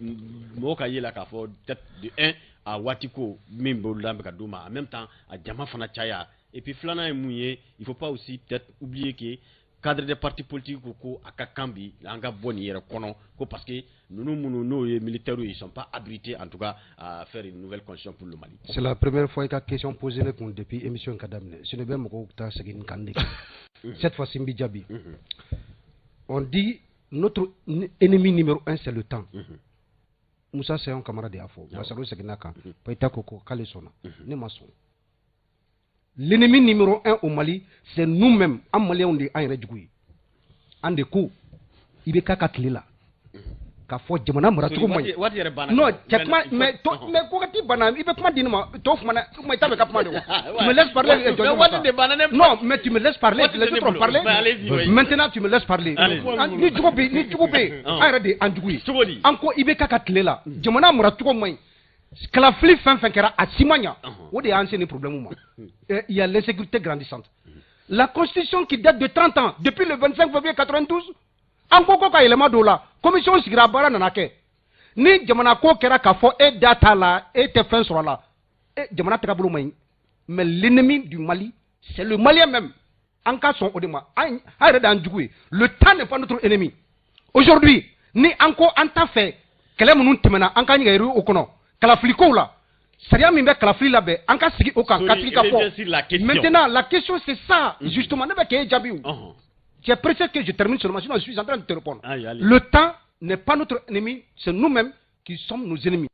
Speaker 1: mɔgɔw ka ye la k'a fɔ peut-être de un a waati ko min boloda bɛ ka d'u ma, en même temps a jama fana caya. Et puis filanan ye mun ye? Il faut pas aussi peut-être oublier que cadre des partis politiques ko a ka kan bi an ka bɔ nin yɛrɛ kɔnɔ ko parce que ninnu minnu n'o ye militaires, ils sont pas habilités en tout cas à faire une nouvelle constitution pour le Mali.
Speaker 3: C'est la première fois i ka question posée ne kun depuis émission ka daminɛ. Sinon bɛ mɔgɔw ta segin kan de. Cette fois-ci n b'i jaabi. On dit notre ennemi numéro un, c'est le temps. Musa Sayon Kamara de y'a fɔ. Masaro seginna kan. Payita ko k'ale sɔnna. Ne ma sɔn. L'ennemi numéro un au Mali, c'est nous-mêmes. An Maliens de an yɛrɛ jugu ye. An de ko i bɛ k'a ka tile la. K'a fɔ jamana maracogo man ɲi.
Speaker 1: Waati yɛrɛ banna.
Speaker 3: Non, cɛ kuma mais to mais wagati banna, i bɛ kuma di ne ma tɔw kumana kuma i t'a fɛ ka kuma de o. Tu me laisses parler.
Speaker 1: Waati de banna ne.
Speaker 3: Non, mais tu me laisses parler. Les autres ont parlé. Maintenant tu me laisses parler. Ni jugu bɛ yen, an yɛrɛ de ye an jugu ye.
Speaker 1: Cogo di?
Speaker 3: An ko i bɛ k'a ka tile la. Jamana maracogo man ɲi. Kalafili fɛn fɛn kɛra, a si ma ɲa. O de y'an se ni problème ma. Il y a l'insécurité grandissante. La constitution qui date de 30 ans, depuis le 25 février 92, an ko ka yɛlɛma don o la, commission sigira, baara nana kɛ. Ni jamana ko kɛra k'a fɔ e da t'a la, e tɛ fɛn sɔrɔ a la, e jamana tagabolo man ɲi. Mais l'ennemi du Mali, c'est le Malien même. An ka sɔn o de ma. An yɛrɛ de y'an jugu ye. Le temps n'est pas notre ennemi. Aujourd'hui, ni an ko an t'a fɛ kɛlɛ minnu tɛmɛna, an k'an yɛrɛ o kɔnɔ. Kalafilikow la, sariya min bɛ kalafili labɛn, an ka sigi o kan ka sigi ka fɔ. Maintenant la question, c'est ça justement, ne bɛ k'e jaabi o. C'est pressé que je termine seulement, sinon je suis en train de te répondre. Le temps n'est pas notre ennemi, c'est nous-mêmes qui sommes nos ennemis.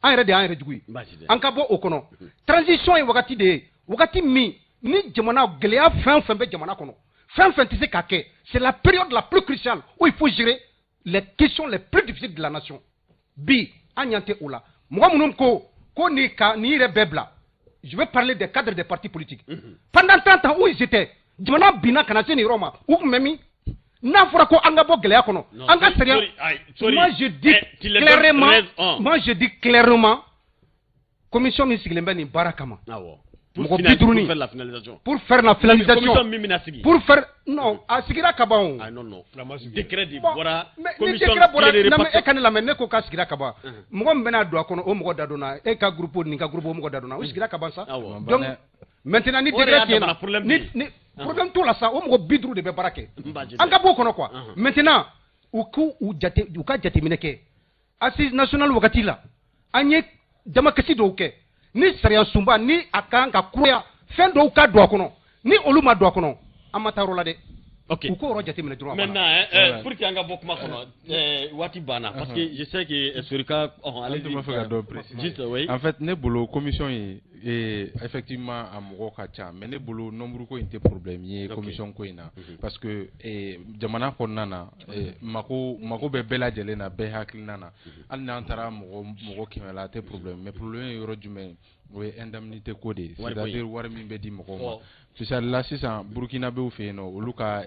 Speaker 3: An yɛrɛ de y'an yɛrɛ jugu ye. An ka bɔ o kɔnɔ. Transition ye wagati de ye, wagati min ni jamana gɛlɛya fɛn o fɛn bɛ jamana kɔnɔ, fɛn fɛn tɛ se ka kɛ, c'est la période la plus cruciale où il faut gérer les questions les plus difficiles de la nation. Bi an ɲɛ tɛ o la. Mɔgɔ minnu ko ko nin ka nin yɛrɛ bɛɛ bila, je vais parler des cadres des partis politiques. Pendant 30 ans, où ils étaient? Jamana binna ka na se nin yɔrɔ ma, u tun bɛ min? N'a fɔra ko an ka bɔ gɛlɛya kɔnɔ, an ka sariya, moi je dis clairement, moi je dis clairement, commission min sigilen bɛ nin baara kama, mɔgɔ 50 ni pour faire la finalisation, pour faire, non, a sigira ka ban o.
Speaker 1: Ah non, non, décret de bɔra.
Speaker 3: Ni décret bɔra, e ka ne lamɛn, ne ko k'a sigira ka ban. Mɔgɔ min bɛna don a kɔnɔ, o mɔgɔ da donna e ka groupe, nin ka groupe, o mɔgɔ da donna, o sigira ka ban sa. Donc maintenant ni décret tiɲɛna, ni problème t'o la sa, o mɔgɔ 50 de bɛ baara kɛ, an ka bɔ o kɔnɔ quoi. Maintenant u k'u u jate, u ka jateminɛ kɛ. Assise nationale wagati la, an ye damakasi dɔw kɛ ni sariya sunba ni a kan ka kuraya, fɛn dɔw ka don a kɔnɔ. Ni olu ma don a kɔnɔ, an ma taa yɔrɔ la dɛ.
Speaker 1: Ok.
Speaker 3: U k'o yɔrɔ jateminɛ dɔrɔn.
Speaker 1: Maintenant, pour que an ka bɔ kuma kɔnɔ, waati banna, parce que je sais que Sorika,
Speaker 4: allez-y. An tun b'a fɛ ka dɔ préciser.
Speaker 1: Juste, oui.
Speaker 4: En fait, ne bolo commission in, effectivement a mɔgɔ ka ca, mais ne bolo nombre ko in tɛ problème ye commission ko in na, parce que jamana kɔnɔna na, mako bɛ bɛɛ lajɛlen na, bɛɛ hakilina na. Hali n'an taara mɔgɔ 100 la, a tɛ problème. Mais problème ye yɔrɔ jumɛn ye? O ye indemnité ko de ye, c'est-à-dire wari min bɛ di mɔgɔw ma. Misali la, sisan Burkinabéw fɛ yen nɔ, olu ka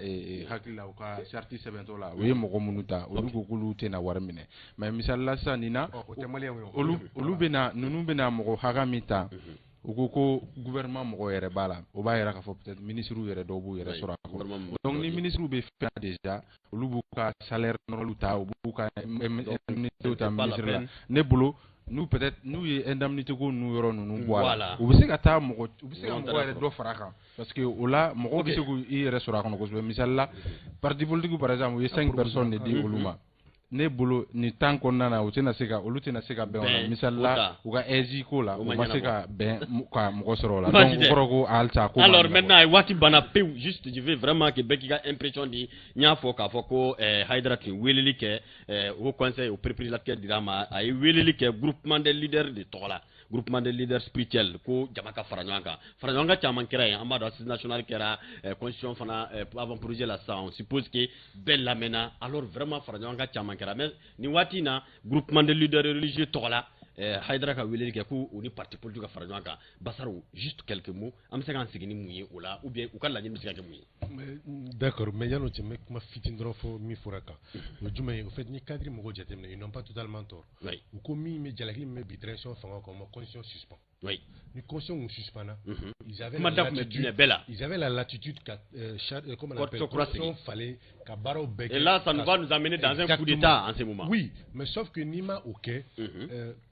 Speaker 4: hakili la, u ka charte sɛbɛntɔ la, u ye mɔgɔ minnu ta, olu ko k'olu tɛna wari minɛ. Mais misali la sisan nin na, olu bɛna, ninnu bɛna mɔgɔ hakɛ min ta, u ko ko gouvernement mɔgɔ yɛrɛ b'a la, o b'a yira k'a fɔ peut-être ministres yɛrɛ dɔw b'u yɛrɛ sɔrɔ a kɔnɔ. Donc ni ministres bɛ fɛn déjà, olu b'u ka salaire normal ta, u b'u ka indemnité ta ministre la. Ne bolo, n'u peut-être n'u ye indemnité ko ninnu yɔrɔ ninnu bɔ a la, u bɛ se ka taa mɔgɔ, u bɛ se ka mɔgɔ yɛrɛ dɔ fara a kan, parce que o la mɔgɔw bɛ se k'u yɛrɛ sɔrɔ a kɔnɔ kosɛbɛ. Misali la, parti politique par exemple, u ye cinq personnes de di olu ma. Ne bolo, nin temps kɔnɔna na, u tɛna se ka, olu tɛna se ka bɛn o la. Misali la, u ka AIGE ko la, u ma se ka bɛn ka mɔgɔ sɔrɔ o la. Donc o kɔrɔ ko halisa ko.
Speaker 1: Alors maintenant waati banna pewu. Juste, je veux vraiment que bɛɛ k'i ka impression di. N y'a fɔ k'a fɔ ko Hayidara tun ye weleli kɛ au conseil, o pereperelatigɛ dira a ma. A ye weleli kɛ groupement des leaders de tɔgɔ la, groupement des leaders spirituels, ko jama ka fara ɲɔgɔn kan. Fara ɲɔgɔn kan caman kɛra yen, an b'a dɔn assise nationale kɛra, constitution fana avant projet la sisan, on suppose que bɛɛ lamɛnna. Alors vraiment fara ɲɔgɔn kan caman kɛra, mais nin waati in na, groupement des leaders religieux tɔgɔ la. Haidara ka weleli kɛ ko u ni parti politique ka fara ɲɔgɔn kan. Basaru, juste quelques mots, an bɛ se k'an sigi ni mun ye o la, ou bien u ka laɲini bɛ se ka kɛ mun ye?
Speaker 5: D'accord, mais yan'o cɛ, n bɛ kuma fitinin dɔrɔn fɔ min fɔra kan. O ye jumɛn ye? Au fait, ni cadre mɔgɔw jateminɛ, ils n'ont pas totalement tort. U ko min bɛ jalaki min bɛ bi transition fanga kan, u ma constitution suspend. Ni constitution suspend na, ils avaient la latitude, ils avaient la latitude ka comment on appelle, constitution falen ka baaraw bɛɛ kɛ.
Speaker 1: Et là, ça va nous amener dans un coup d'état en ce moment.
Speaker 5: Oui, mais sauf que n'i ma o kɛ,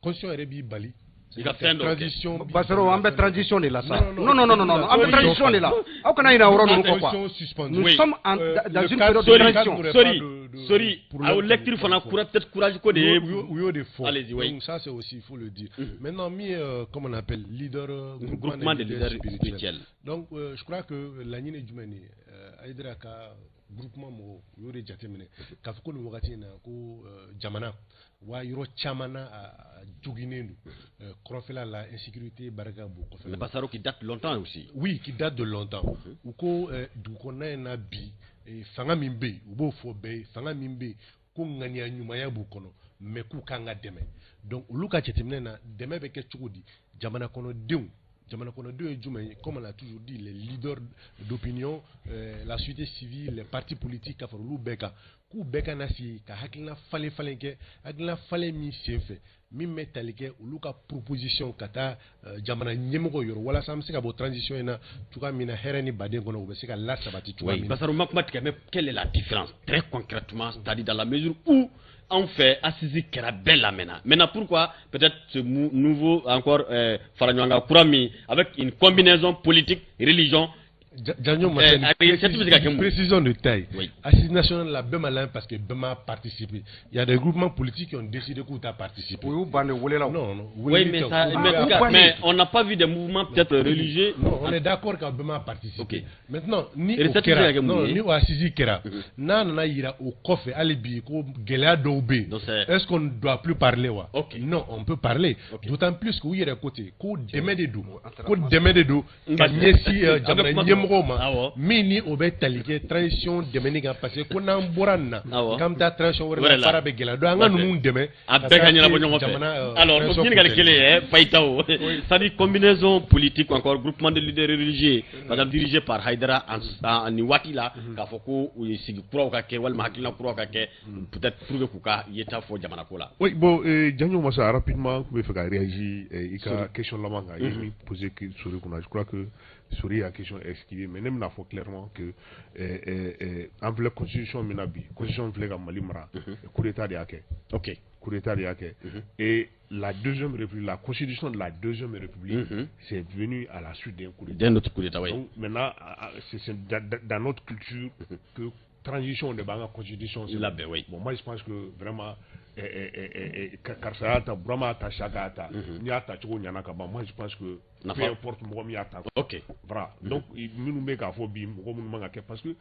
Speaker 5: constitution yɛrɛ b'i bali.
Speaker 1: I ka fɛn dɔ kɛ.
Speaker 3: Basaro, an bɛ transition de la sa. Non, non, non, non, non, an bɛ transition de la. Aw kana ɲinɛ o yɔrɔ ninnu kɔ quoi. Nous sommes dans une période de transition.
Speaker 1: Sorry, sorry, aw lecture fana peut-être courage ko de ye.
Speaker 5: U y'o de fɔ.
Speaker 1: Allez-y, oui.
Speaker 5: Donc ça, c'est aussi, il faut le dire. Maintenant, min ye, comment on appelle, leader,
Speaker 1: groupement de leaders spirituels.
Speaker 5: Donc je crois que laɲini ye jumɛn ye? Haidara ka groupement mɔgɔw, u y'o de jateminɛ k'a fɔ ko nin wagati in na, ko jamana wa yɔrɔ caman na a joginnen don, kɔrɔnfɛla la insécurité barika bon kosɛbɛ.
Speaker 1: Mais Basaro, qui date longtemps aussi.
Speaker 5: Oui, qui date de longtemps. U ko dugu kɔnɔna in na bi, fanga min bɛ yen, u b'o fɔ bɛɛ ye, fanga min bɛ yen ko ŋaniya ɲumanya b'u kɔnɔ, mais k'u kan ka dɛmɛ. Donc olu ka jateminɛ na, dɛmɛ bɛ kɛ cogo di? Jamana kɔnɔdenw, jamana kɔnɔdenw ye jumɛn ye? Comme on l'a toujours dit, les leaders d'opinion, la société civile, les partis politiques, ka fara olu bɛɛ kan, k'u bɛɛ ka na sigi ka hakilina falen falen kɛ, hakilina falen min senfɛ min bɛ tali kɛ olu ka proposition ka taa jamana ɲɛmɔgɔ yɔrɔ, walasa an bɛ se ka bɔ transition in na cogoya min na hɛrɛ ni baden kɔnɔ, u bɛ se ka lasabati cogoya min na.
Speaker 1: Basaro, ma kuma tigɛ, mais quelle est la différence très concrètement, c'est-à-dire dans la mesure où en fait assise kɛra, bɛɛ lamɛnna? Maintenant, pourquoi peut-être ce nouveau encore fara ɲɔgɔn kan kura min avec une combinaison politique, religion?
Speaker 5: Janjo, précision de taille.
Speaker 1: Oui.
Speaker 5: Assise nationale, la bɛɛ ma lamɛn parce que bɛɛ ma participé. Il y a des groupements politiques qui ont décidé k'u t'a participé.
Speaker 3: U y'u ban de wele la.
Speaker 5: Non, non.
Speaker 1: Oui, mais, ça, mais on n'a pas vu des mouvements peut-être religieux.
Speaker 5: Non, on est d'accord qu'à bɛɛ ma participé. Maintenant, ni o kɛra, non, ni o assise kɛra, n'a nana yira o kɔfɛ hali bi ko gɛlɛya dɔw bɛ yen, est-ce qu'on ne doit plus parler wa? Non, on peut parler. D'autant plus que u yɛrɛ ko ten ko dɛmɛ de don, ko dɛmɛ de don ka ɲɛsin jamana ɲɛmɔgɔw ma, min ni o bɛ tali kɛ transition dɛmɛni kan, parce que ko n'an bɔra nin na k'an bɛ taa transition wɛrɛ la, baara bɛ gɛlɛya. Donc an ka ninnu dɛmɛ.
Speaker 1: A bɛɛ ka ɲɛnabɔ ɲɔgɔn fɛ. Alors, o ɲininkali kelen ye Fayitaw, c'est-à-dire combinaison politique, encore groupement de leaders religieux, par exemple dirigé par Haidara, en nin waati la, k'a fɔ ko u ye sigi kuraw ka kɛ walima hakilina kuraw ka kɛ, peut-être pour que k'u ka yeta fɔ jamana ko la.
Speaker 2: Oui, bon, Janjo Massa, rapidement, n bɛ fɛ ka réagir i ka question laban kan, i ye min posé Sori kunna. Je crois que Sori a question esquivé, mais ne bɛna fɔ clairement que an filɛ constitution min na bi, constitution filɛ ka Mali mara, coup d'état de y'a kɛ. Coup d'état de y'a kɛ. Et la deuxième république, la constitution de la deuxième république, c'est venu à la suite d'un coup d'état.
Speaker 1: D'un autre coup d'état, oui.
Speaker 2: Donc maintenant, c'est dans notre culture que transition de b'an ka constitution.
Speaker 1: Labɛn, oui.
Speaker 2: Bon, moi je pense que vraiment karisa y'a ta, Burama y'a ta, Saka y'a ta, n'i y'a ta cogo ɲɛna ka ban, moi je pense que peu importe mɔgɔ min y'a ta. Voilà. Donc minnu bɛ k'a fɔ bi, mɔgɔ minnu man ka kɛ, parce que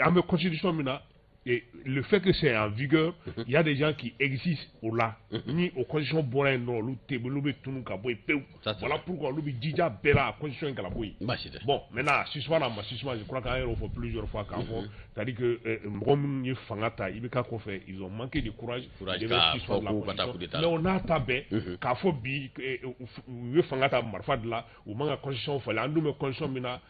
Speaker 2: an bɛ constitution min na, et le fait que c'est en vigueur, il y a des gens qui existent au là. Ni o constitution bɔra yen nɔ, olu tɛ, olu bɛ tunun ka bɔ yen pewu. Voilà pourquoi olu bɛ jija bɛɛ la constitution in kana bɔ yen.
Speaker 1: Baasi tɛ.
Speaker 2: Bon, maintenant, suspend a ma suspend, je crois qu'an yɛrɛ y'o fɔ plusieurs fois k'a fɔ, c'est-à-dire que mɔgɔ minnu ye fanga ta IBK kɔfɛ, ils ont manqué de courage,
Speaker 1: de suspendre la
Speaker 2: constitution. Mais o n'a ta bɛɛ, k'a fɔ bi u ye fanga ta marifa de la, u man ka constitution falen, an dun bɛ constitution min na,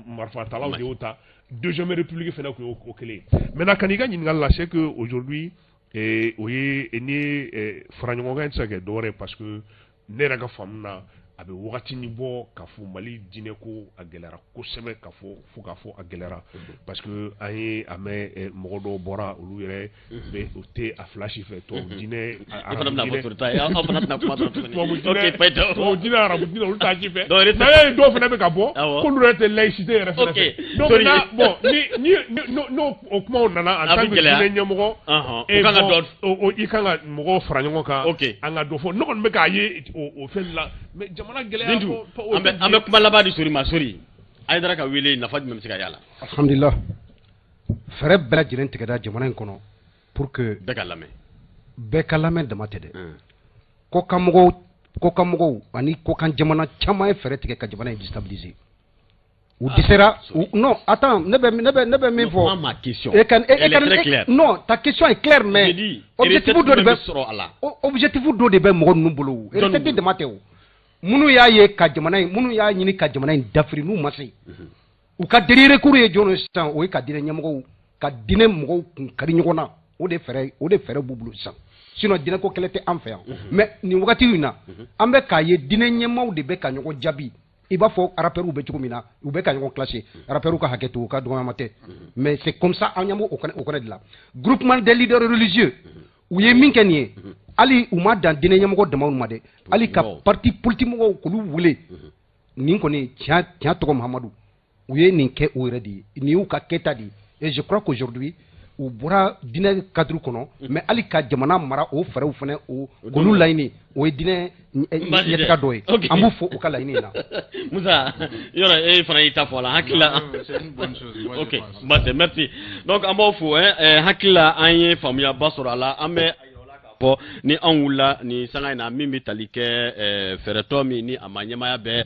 Speaker 2: marifatalaw de y'o ta. Deuxième république fana tun y'o kelen ye. Maintenant, ka n'i ka ɲininkali la, c'est que aujourd'hui o ye ni ye fara ɲɔgɔn kan tɛ se ka kɛ dɔwɛrɛ ye, parce que ne yɛrɛ ka faamu na, a bɛ wagatinin bɔ k'a fɔ Mali diinɛ ko a gɛlɛyara kosɛbɛ, k'a fɔ fo k'a fɔ a gɛlɛyara, parce que an ye a mɛn mɔgɔ dɔw bɔra, olu yɛrɛ bɛ o tɛ a fila si fɛ, tubabu diinɛ.
Speaker 1: I fana bɛna fɔ Sori ta ye, aw fana tɛna kuma sɔrɔ tuguni. Ok, Fayitaw.
Speaker 2: Tubabu diinɛ, arabu diinɛ, olu t'a si fɛ. N'an y'a ye dɔw fana bɛ ka bɔ k'olu yɛrɛ tɛ laïcité yɛrɛ fana fɛ. Donc maintenant, bon, ni n'o o kumaw nana en tant que diinɛ ɲɛmɔgɔ,
Speaker 1: o kan ka dɔ
Speaker 2: i kan ka mɔgɔw fara ɲɔgɔn kan, an ka dɔ fɔ. Ne kɔni bɛ k'a ye o fɛn la, mais jamana gɛlɛya.
Speaker 1: Bintu, an bɛ kuma laban di Sori ma. Sori, Hayidara ka wele, nafa jumɛn bɛ se ka y'a la?
Speaker 3: Alhamdulillah, fɛɛrɛ bɛɛ lajɛlen tigɛra jamana in kɔnɔ pour que
Speaker 1: bɛɛ ka lamɛn.
Speaker 3: Bɛɛ ka lamɛn dama tɛ dɛ, kɔkanmɔgɔw, kɔkanmɔgɔw ani kɔkan jamana caman ye fɛɛrɛ tigɛ ka jamana in déstabiliser. U dɛsɛra. Non, attends, ne bɛ min fɔ.
Speaker 1: Ma question.
Speaker 3: E kan,
Speaker 1: elle est très claire.
Speaker 3: Non, ta question est claire, mais
Speaker 1: objectif dɔ de bɛ sɔrɔ a la.
Speaker 3: Objectif dɔ de bɛ mɔgɔ ninnu bolo. Recette dama tɛ o. Minnu y'a ye ka jamana in, minnu y'a ɲini ka jamana in dafiri, n'u ma se. U ka dernier recours ye jɔn ye sisan? O ye ka diinɛ ɲɛmɔgɔw, ka diinɛ mɔgɔw kun kari ɲɔgɔn na. O de fɛɛrɛ b'u bolo sisan. Sinon diinɛ ko kɛlɛ tɛ an fɛ yan. Mais nin wagati in na, an bɛ k'a ye diinɛ ɲɛmaaw de bɛ ka ɲɔgɔn jaabi. I b'a fɔ rappeurs bɛ cogo min na, u bɛ ka ɲɔgɔn clasher. Rappeurs ka hakɛ to, u ka dɔgɔyama tɛ, mais c'est comme ça. An ɲɛ b'o o kɔnɔ de la. Groupement des leaders religieux, u ye min kɛ nin ye, hali u ma dan diinɛ ɲɛmɔgɔ damaw ma dɛ, hali ka parti politique mɔgɔw k'olu wele. Nin kɔni, tiɲɛ tiɲɛ tɔgɔ Mahamadu, u ye nin kɛ u yɛrɛ de ye. Nin y'u ka kɛta de ye. Et je crois qu'aujourd'hui u bɔra diinɛ cadre kɔnɔ, mais hali ka jamana mara, o fɛɛrɛw fana, o k'olu laɲini, o ye diinɛ ɲɛtaga dɔ ye. An b'u fo u ka laɲini na.
Speaker 1: Musa, yɔrɔ e fana y'i ta fɔ a la, hakili la.
Speaker 4: C'est une bonne chose. Moi,
Speaker 1: Ok,
Speaker 4: je pense.
Speaker 1: Basi, merci. Donc an b'aw fo hein, hakili la an ye faamuyaba sɔrɔ a la. An bɛ fɔ ni anw wulila ni sanga in na, min bɛ tali kɛ fɛɛrɛtɔ min ni a ma ɲɛmaya bɛ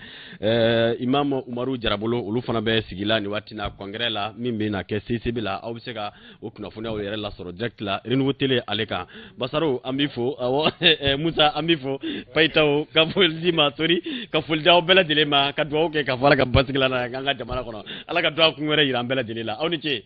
Speaker 1: Imam Umaru Jarabolo, olu fana bɛ sigi la nin waati na congrès la min bɛ na kɛ CCB la. Aw bɛ se ka o kunnafoniyaw yɛrɛ lasɔrɔ direct la Renouveau Télé ale kan. Basaro, an b'i fo. Awɔ, Musa, an b'i fo. Payitaw, ka foli d'i ma. Sori, ka foli di aw bɛɛ lajɛlen ma, ka dugawu kɛ ka fɔ Ala ka basigi la an ka jamana kɔnɔ, Ala ka dugawu kun wɛrɛ yira an bɛɛ lajɛlen la. Aw ni ce.